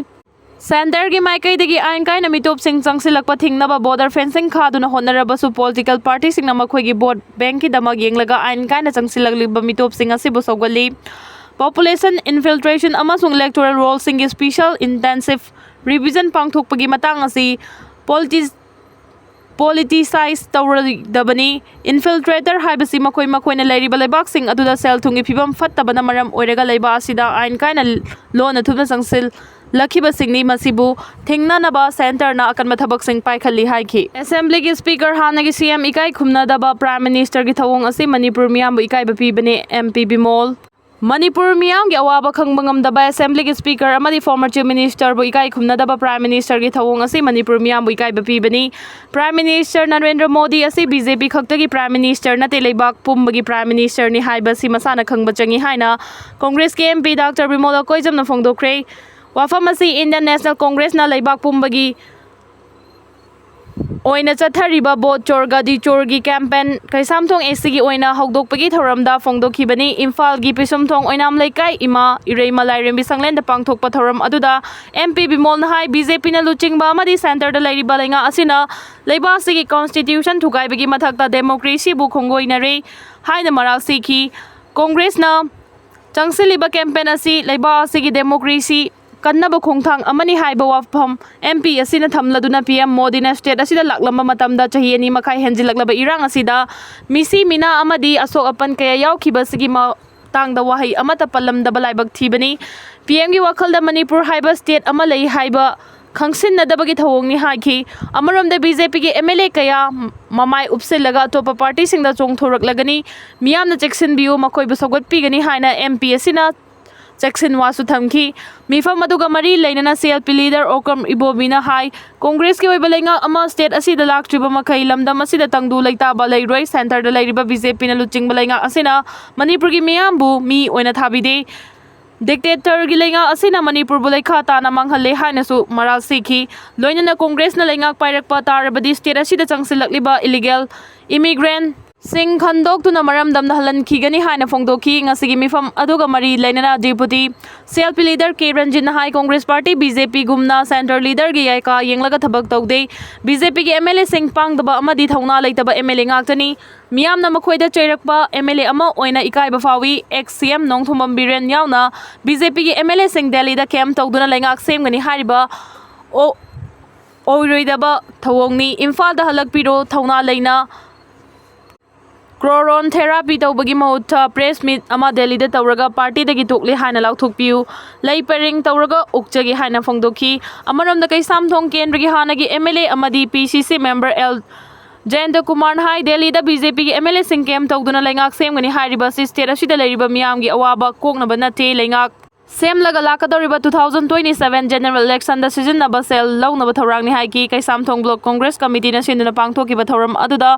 Centreꯒꯤ ꯃꯥꯏꯀꯩꯗꯒꯤ ꯑꯥꯏꯟ ꯀꯥꯏꯅ ꯃꯤꯇꯣꯞꯁꯤꯡ ꯆꯪꯁꯤꯜꯂꯛꯄ ꯊꯤꯡꯅꯕ voter fencing ꯈꯥꯗꯨꯅ ꯍꯣꯠꯅꯔꯕꯁꯨ political partyꯁꯤꯡꯅ ꯃꯈꯣꯏꯒꯤ vote bankꯀꯤꯗꯃꯛ ꯌꯦꯡꯂꯒ ꯑꯥꯏꯟ ꯀꯥꯏꯅ ꯆꯪꯁꯤꯜꯂꯛꯂꯤꯕ ꯃꯤꯇꯣꯞꯁꯤꯡ ꯑꯁꯤꯕꯨ ꯁꯧꯒꯠꯂꯤ꯫ Population infiltration ꯑꯃꯁꯨꯡ electoral rollꯁꯤꯡꯒꯤ special intensive revision ꯄꯥꯡꯊꯣꯛꯄꯒꯤ ꯃꯇꯥꯡ ꯑꯁꯤ politics politicize ꯇꯧꯔꯣꯏꯗꯕꯅꯤ꯫ Infiltrator ꯍꯥꯏꯕꯁꯤ ꯃꯈꯣꯏ ꯃꯈꯣꯏꯅ ꯂꯩꯔꯤꯕ ꯂꯩꯕꯥꯛꯁꯤꯡ ꯑꯗꯨꯗ ꯁꯦꯜ ꯊꯨꯝꯒꯤ ꯐꯤꯕꯝ ꯐꯠꯇꯕꯅ ꯃꯔꯝ ꯑꯣꯏꯔꯒ ꯂꯩꯕꯥꯛ ꯑꯁꯤꯗ ꯑꯥꯏꯟ ꯀꯥꯏꯅ ꯂꯣꯟꯅ ꯊꯨꯞꯅ ꯆꯪꯁꯤꯜꯂꯛꯈꯤꯕꯁꯤꯡꯅꯤ꯫ ꯃꯁꯤꯕꯨ ꯊꯤꯡꯅꯅꯕ Centreꯅ ꯑꯀꯟꯕ ꯊꯕꯛꯁꯤꯡ ꯄꯥꯏꯈꯠꯂꯤ ꯍꯥꯏꯈꯤ꯫ Assemblyꯒꯤ Speaker ꯍꯥꯟꯅꯒꯤ CM ꯏꯀꯥꯏ ꯈꯨꯝꯅꯗꯕ Prime Ministerꯒꯤ ꯊꯧꯑꯣꯡ ꯑꯁꯤ ꯃꯅꯤꯄꯨꯔ ꯃꯤꯌꯥꯝꯕꯨ ꯏꯀꯥꯏꯕ ꯄꯤꯕꯅꯤ, MP ꯕꯤꯃꯣꯜ꯫ ꯃꯅꯤꯄꯨꯔ ꯃꯤꯌꯥꯝꯒꯤ ꯑꯋꯥꯕ ꯈꯪꯕ ꯉꯝꯗꯕ ꯑꯦꯁꯦꯝꯕ꯭ꯂꯤꯒꯤ ꯁ꯭ꯄꯤꯀꯔ ꯑꯃꯗꯤ ꯐꯣꯔꯃꯔ ꯆꯤꯐ ꯃꯤꯅꯤꯁꯇꯔꯕꯨ ꯏꯀꯥꯏ ꯈꯨꯝꯅꯗꯕ ꯄ꯭ꯔꯥꯏꯝ ꯃꯤꯅꯤꯁꯇꯔꯒꯤ ꯊꯧꯑꯣꯡ ꯑꯁꯤ ꯃꯅꯤꯄꯨꯔ ꯃꯤꯌꯥꯝꯕꯨ ꯏꯀꯥꯏꯕ ꯄꯤꯕꯅꯤ꯫ ꯄ꯭ꯔꯥꯏꯝ ꯃꯤꯅꯤꯁꯇꯔ ꯅꯔꯦꯟꯗ꯭ꯔ ꯃꯣꯗꯤ ꯑꯁꯤ ꯕꯤ ꯖꯦ ꯄꯤ ꯈꯛꯇꯒꯤ ꯄ꯭ꯔꯥꯏꯝ ꯃꯤꯅꯤꯁꯇꯔ ꯅꯠꯇꯦ, ꯂꯩꯕꯥꯛ ꯄꯨꯝꯕꯒꯤ ꯄ꯭ꯔꯥꯏꯝ ꯃꯤꯅꯤꯁꯇꯔꯅꯤ ꯍꯥꯏꯕꯁꯤ ꯃꯁꯥꯅ ꯈꯪꯕ ꯆꯪꯏ ꯍꯥꯏꯅ ꯀꯣꯡꯒ꯭ꯔꯦꯁꯀꯤ ꯑꯦꯝ ꯄꯤ ꯗꯥꯛꯇꯔ ꯕꯤꯃꯣꯂ ꯀꯣꯏꯖꯝꯅ ꯐꯣꯡꯗꯣꯛꯈ꯭ꯔꯦ꯫ ꯋꯥꯐꯝ ꯑꯁꯤ ꯏꯟꯗꯤꯌꯟ ꯅꯦꯁꯅꯦꯜ ꯀꯣꯡꯒ꯭ꯔꯦꯁꯅ ꯂꯩꯕꯥꯛ ꯄꯨꯝꯕꯒꯤ ꯑꯣꯏꯅ ꯆꯠꯊꯔꯤꯕ ꯚꯣꯠ ꯆꯣꯔ ꯒꯗꯤ ꯆꯣꯔꯒꯤ ꯀꯦꯝꯄꯦꯟ ꯀꯩꯁꯥꯝꯊꯣꯡ ꯑꯦ ꯁꯤꯒꯤ ꯑꯣꯏꯅ ꯍꯧꯗꯣꯛꯄꯒꯤ ꯊꯧꯔꯝꯗ ꯐꯣꯡꯗꯣꯛꯈꯤꯕꯅꯤ꯫ ꯏꯝꯐꯥꯜꯒꯤ ꯄꯤꯁꯨꯝꯊꯣꯡ ꯑꯣꯏꯅꯥꯝ ꯂꯩꯀꯥꯏ ꯏꯃꯥ ꯏꯔꯩꯃ ꯂꯥꯏꯔꯦꯝꯕꯤ ꯁꯪꯂꯦꯟꯗ ꯄꯥꯡꯊꯣꯛꯄ ꯊꯧꯔꯝ ꯑꯗꯨꯗ ꯑꯦꯝ ꯄꯤ ꯕꯤꯃꯣꯜꯅ ꯍꯥꯏ, ꯕꯤ ꯖꯦ ꯄꯤꯅ ꯂꯨꯆꯤꯡꯕ ꯑꯃꯗꯤ ꯁꯦꯟꯇꯔꯗ ꯂꯩꯔꯤꯕ ꯂꯩꯉꯥꯛ ꯑꯁꯤꯅ ꯂꯩꯕꯥꯛ ꯑꯁꯤꯒꯤ ꯀꯣꯟꯁꯇꯤꯇ꯭ꯌꯨꯁꯟ ꯊꯨꯒꯥꯏꯕꯒꯤ ꯃꯊꯛꯇ ꯗꯦꯃꯣꯀ꯭ꯔꯦꯁꯤꯕꯨ ꯈꯣꯡꯒꯣꯏꯅꯔꯦ ꯍꯥꯏꯅ ꯃꯔꯥꯜ ꯁꯤꯈꯤ꯫ ꯀꯣꯡꯒ꯭ꯔꯦꯁꯅ ꯆꯪꯁꯤꯜꯂꯤꯕ ꯀꯦꯝꯄꯦꯟ ꯑꯁꯤ ꯂꯩꯕꯥꯛ ꯑꯁꯤꯒꯤ ꯗꯦꯃꯣꯀ꯭ꯔꯦꯁꯤ ꯀꯟꯅꯕ ꯈꯣꯡꯊꯥꯡ ꯑꯃꯅꯤ ꯍꯥꯏꯕ ꯋꯥꯐꯝ ꯑꯦꯝ ꯄꯤ ꯑꯁꯤꯅ ꯊꯝꯂꯗꯨꯅ ꯄꯤ ꯑꯦꯝ ꯃꯣꯗꯤꯅ ꯁ꯭ꯇꯦꯠ ꯑꯁꯤꯗ ꯂꯥꯛꯂꯝꯕ ꯃꯇꯝꯗ ꯆꯍꯤ ꯑꯅꯤ ꯃꯈꯥꯏ ꯍꯦꯟꯖꯤꯜꯂꯛꯂꯕ ꯏꯔꯥꯡ ꯑꯁꯤꯗ ꯃꯤꯁꯤ ꯃꯤꯅꯥ ꯑꯃꯗꯤ ꯑꯁꯣꯛ ꯑꯄꯟ ꯀꯌꯥ ꯌꯥꯎꯈꯤꯕꯁꯤꯒꯤ ꯃꯇꯥꯡꯗ ꯋꯥꯍꯩ ꯑꯃꯠꯇ ꯄꯜꯂꯝꯗꯕ ꯂꯥꯏꯕꯛ ꯊꯤꯕꯅꯤ꯫ ꯄꯤ ꯑꯦꯝꯒꯤ ꯋꯥꯈꯜꯗ ꯃꯅꯤꯄꯨꯔ ꯍꯥꯏꯕ ꯁ꯭ꯇꯦꯠ ꯑꯃ ꯂꯩ ꯍꯥꯏꯕ ꯈꯪꯁꯤꯟꯅꯗꯕꯒꯤ ꯊꯧꯑꯣꯡꯅꯤ ꯍꯥꯏꯈꯤ꯫ ꯑꯃꯔꯣꯝꯗ ꯕꯤ ꯖꯦ ꯄꯤꯒꯤ ꯑꯦꯝ ꯑꯦꯜ ꯑꯦ ꯀꯌꯥ ꯃꯃꯥꯏ ꯎꯞꯁꯤꯜꯂꯒ ꯑꯇꯣꯞꯄ ꯄꯥꯔꯇꯤꯁꯤꯡꯗ ꯆꯣꯡꯊꯣꯔꯛꯂꯒꯅꯤ꯫ ꯃꯤꯌꯥꯝꯅ ꯆꯦꯛꯁꯤꯟꯕꯤꯌꯨ, ꯃꯈꯣꯏꯕꯨ ꯁꯧꯒꯠꯄꯤꯒꯅꯤ ꯍꯥꯏꯅ ꯑꯦꯝ ꯄꯤ ꯑꯁꯤꯅ ꯆꯦꯛꯁꯤꯟ ꯋꯥꯁꯨ ꯊꯝꯈꯤ꯫ ꯃꯤꯐꯝ ꯑꯗꯨꯒ ꯃꯔꯤ ꯂꯩꯅꯅ C L P leader Okram ꯏꯕꯣꯕꯤꯅ ꯍꯥꯏ, ꯀꯣꯡꯒ꯭ꯔꯦꯁꯀꯤ ꯑꯣꯏꯕ ꯂꯩꯉꯥꯛ ꯑꯃ ꯁ꯭ꯇꯦꯠ ꯑꯁꯤꯗ ꯂꯥꯛꯇ꯭ꯔꯤꯕ ꯃꯈꯩ ꯂꯝꯗꯝ ꯑꯁꯤꯗ ꯇꯪꯗꯨ ꯂꯩꯇꯥꯕ ꯂꯩꯔꯣꯏ꯫ ꯁꯦꯟꯇꯔꯗ ꯂꯩꯔꯤꯕ ꯕꯤ ꯖꯦ ꯄꯤꯅ ꯂꯨꯆꯤꯡꯕ ꯂꯩꯉꯥꯛ ꯑꯁꯤꯅ ꯃꯅꯤꯄꯨꯔꯒꯤ ꯃꯤꯌꯥꯝꯕꯨ ꯃꯤ ꯑꯣꯏꯅ ꯊꯥꯕꯤꯗꯦ꯫ ꯗꯤꯛꯇꯦꯇꯔꯒꯤ ꯂꯩꯉꯥꯛ ꯑꯁꯤꯅ ꯃꯅꯤꯄꯨꯔꯕꯨ ꯂꯩꯈꯥ ꯇꯥꯅ ꯃꯥꯡꯍꯜꯂꯦ ꯍꯥꯏꯅꯁꯨ ꯃꯔꯥꯜ ꯁꯤꯈꯤ꯫ ꯂꯣꯏꯅꯅ ꯀꯣꯡꯒ꯭ꯔꯦꯁꯅ ꯂꯩꯉꯥꯛ ꯄꯥꯏꯔꯛꯄ ꯇꯥꯔꯕꯗꯤ ꯁ꯭ꯇꯦꯠ ꯑꯁꯤꯗ ꯆꯪꯁꯤꯜꯂꯛꯂꯤꯕ ꯏꯂꯤꯒꯦꯜ ꯏꯃꯤꯒ꯭ꯔꯦꯟꯠꯁꯤꯡ ꯈꯟꯗꯣꯛꯇꯨꯅ ꯃꯔꯝ ꯗꯝꯅ ꯍꯜꯍꯟꯈꯤꯒꯅꯤ ꯍꯥꯏꯅ ꯐꯣꯡꯗꯣꯛꯈꯤ꯫ ꯉꯁꯤꯒꯤ ꯃꯤꯐꯝ ꯑꯗꯨꯒ ꯃꯔꯤ ꯂꯩꯅꯅ deputy C L P leader K ꯔꯟꯖꯤꯠꯅ ꯍꯥꯏ, ꯀꯣꯡꯒ꯭ꯔꯦꯁ ꯄꯥꯔꯇꯤ ꯕꯤ ꯖꯦ ꯄꯤꯒꯨꯝꯅ ꯁꯦꯟꯇꯔ ꯂꯤꯗꯔꯒꯤ ꯌꯥꯏꯀꯥ ꯌꯦꯡꯂꯒ ꯊꯕꯛ ꯇꯧꯗꯦ꯫ ꯕꯤ ꯖꯦ ꯄꯤꯒꯤ ꯑꯦꯝ ꯑꯦꯜ ꯑꯦꯁꯤꯡ ꯄꯥꯡꯗꯕ ꯑꯃꯗꯤ ꯊꯧꯅꯥ ꯂꯩꯇꯕ ꯑꯦꯝ ꯑꯦꯜ ꯑꯦ ꯉꯥꯛꯇꯅꯤ꯫ ꯃꯤꯌꯥꯝꯅ ꯃꯈꯣꯏꯗ ꯆꯩꯔꯛꯄ ꯑꯦꯝ ꯑꯦꯜ ꯑꯦ ꯑꯃ ꯑꯣꯏꯅ ꯏꯀꯥꯏꯕ ꯐꯥꯎꯏ꯫ ꯑꯦꯛꯁ ꯁꯤ ꯑꯦꯝ ꯅꯣꯡꯊꯣꯝꯕꯝ ꯕꯤꯔꯦꯟ ꯌꯥꯎꯅ ꯕꯤ ꯖꯦ ꯄꯤꯒꯤ ꯑꯦꯝ ꯑꯦꯜ ꯑꯦꯁꯤꯡ ꯗꯦꯜꯂꯤꯗ ꯀꯦꯝꯞ ꯇꯧꯗꯨꯅ ꯂꯩꯉꯥꯛ ꯁꯦꯝꯒꯅꯤ ꯍꯥꯏꯔꯤꯕ ꯑꯣ-, ꯑꯣꯏꯔꯣꯏꯗꯕ ꯊꯧꯑꯣꯡꯅꯤ꯫ ꯏꯝꯐꯥꯜꯗ ꯍꯜꯂꯛꯄꯤꯔꯣ, ꯊꯧꯅꯥ ꯂꯩꯅ ꯀ꯭ꯔꯣꯔꯣꯟ ꯊꯦꯔꯥꯄꯤ ꯇꯧꯕꯒꯤ ꯃꯍꯨꯠꯇ ꯄ꯭ꯔꯦꯁ ꯃꯤꯠ ꯑꯃ ꯗꯦꯜꯂꯤꯗ ꯇꯧꯔꯒ ꯄꯥꯔꯇꯤꯗꯒꯤ ꯇꯣꯛꯂꯦ ꯍꯥꯏꯅ ꯂꯥꯎꯊꯣꯛꯄꯤꯌꯨ꯫ ꯂꯩ ꯄꯔꯦꯡ ꯇꯧꯔꯒ ꯑꯣꯛꯆꯒꯦ ꯍꯥꯏꯅ ꯐꯣꯡꯗꯣꯛꯈꯤ꯫ ꯑꯃꯔꯣꯝꯗ ꯀꯩꯁꯥꯝꯊꯣꯡ ꯀꯦꯟꯗ꯭ꯔꯒꯤ ꯍꯥꯟꯅꯒꯤ ꯑꯦꯝ ꯑꯦꯜ ꯑꯦ ꯑꯃꯗꯤ ꯄꯤ ꯁꯤ ꯁꯤ ꯃꯦꯝꯕꯔ ꯑꯦꯜ ꯖꯌꯟꯇ ꯀꯨꯃꯥꯔꯅ ꯍꯥꯏ, ꯗꯦꯜꯂꯤꯗ ꯕꯤ ꯖꯦ ꯄꯤꯒꯤ ꯑꯦꯝ ꯑꯦꯜ ꯑꯦꯁꯤꯡ ꯀꯦꯝ ꯇꯧꯗꯨꯅ ꯂꯩꯉꯥꯛ ꯁꯦꯝꯒꯅꯤ ꯍꯥꯏꯔꯤꯕ ꯑꯁꯤ ꯁ꯭ꯇꯦꯠ ꯑꯁꯤꯗ ꯂꯩꯔꯤꯕ ꯃꯤꯌꯥꯝꯒꯤ ꯑꯋꯥꯕ ꯀꯣꯛꯅꯕ ꯅꯠꯇꯦ꯫ ꯂꯩꯉꯥꯛ ꯁꯦꯝꯂꯒ ꯂꯥꯛꯀꯗꯧꯔꯤꯕ two thousand twenty-seven general election ꯗ ꯁꯤꯖꯤꯟꯅꯕ ꯁꯦꯜ ꯂꯧꯅꯕ ꯊꯧꯔꯥꯡꯅꯤ ꯍꯥꯏꯈꯤ꯫ ꯀꯩꯁꯥꯝꯊꯣꯡ block congress committee ꯅ ꯁꯤꯟꯗꯨꯅ ꯄꯥꯡꯊꯣꯛꯈꯤꯕ ꯊꯧꯔꯝ ꯑꯗꯨꯗ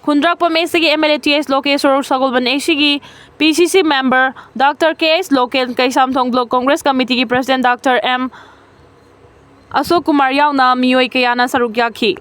ꯈꯨꯟꯗ꯭ꯔꯥꯛꯄꯝ ꯑꯦꯁ ꯁꯤꯒꯤ M L A T H Lokeshor, ꯁꯒꯣꯜꯕꯟ ꯑꯦꯁ ꯁꯤꯒꯤ P C C member doctor K H ꯂꯣꯀꯦꯜ, ꯀꯩꯁꯥꯝꯊꯣꯡ block congress committee ꯒꯤ president doctor M Ashok Kumar ꯌꯥꯎꯅ ꯃꯤꯑꯣꯏ ꯀꯌꯥꯅ ꯁꯔꯨꯛ ꯌꯥꯈꯤ꯫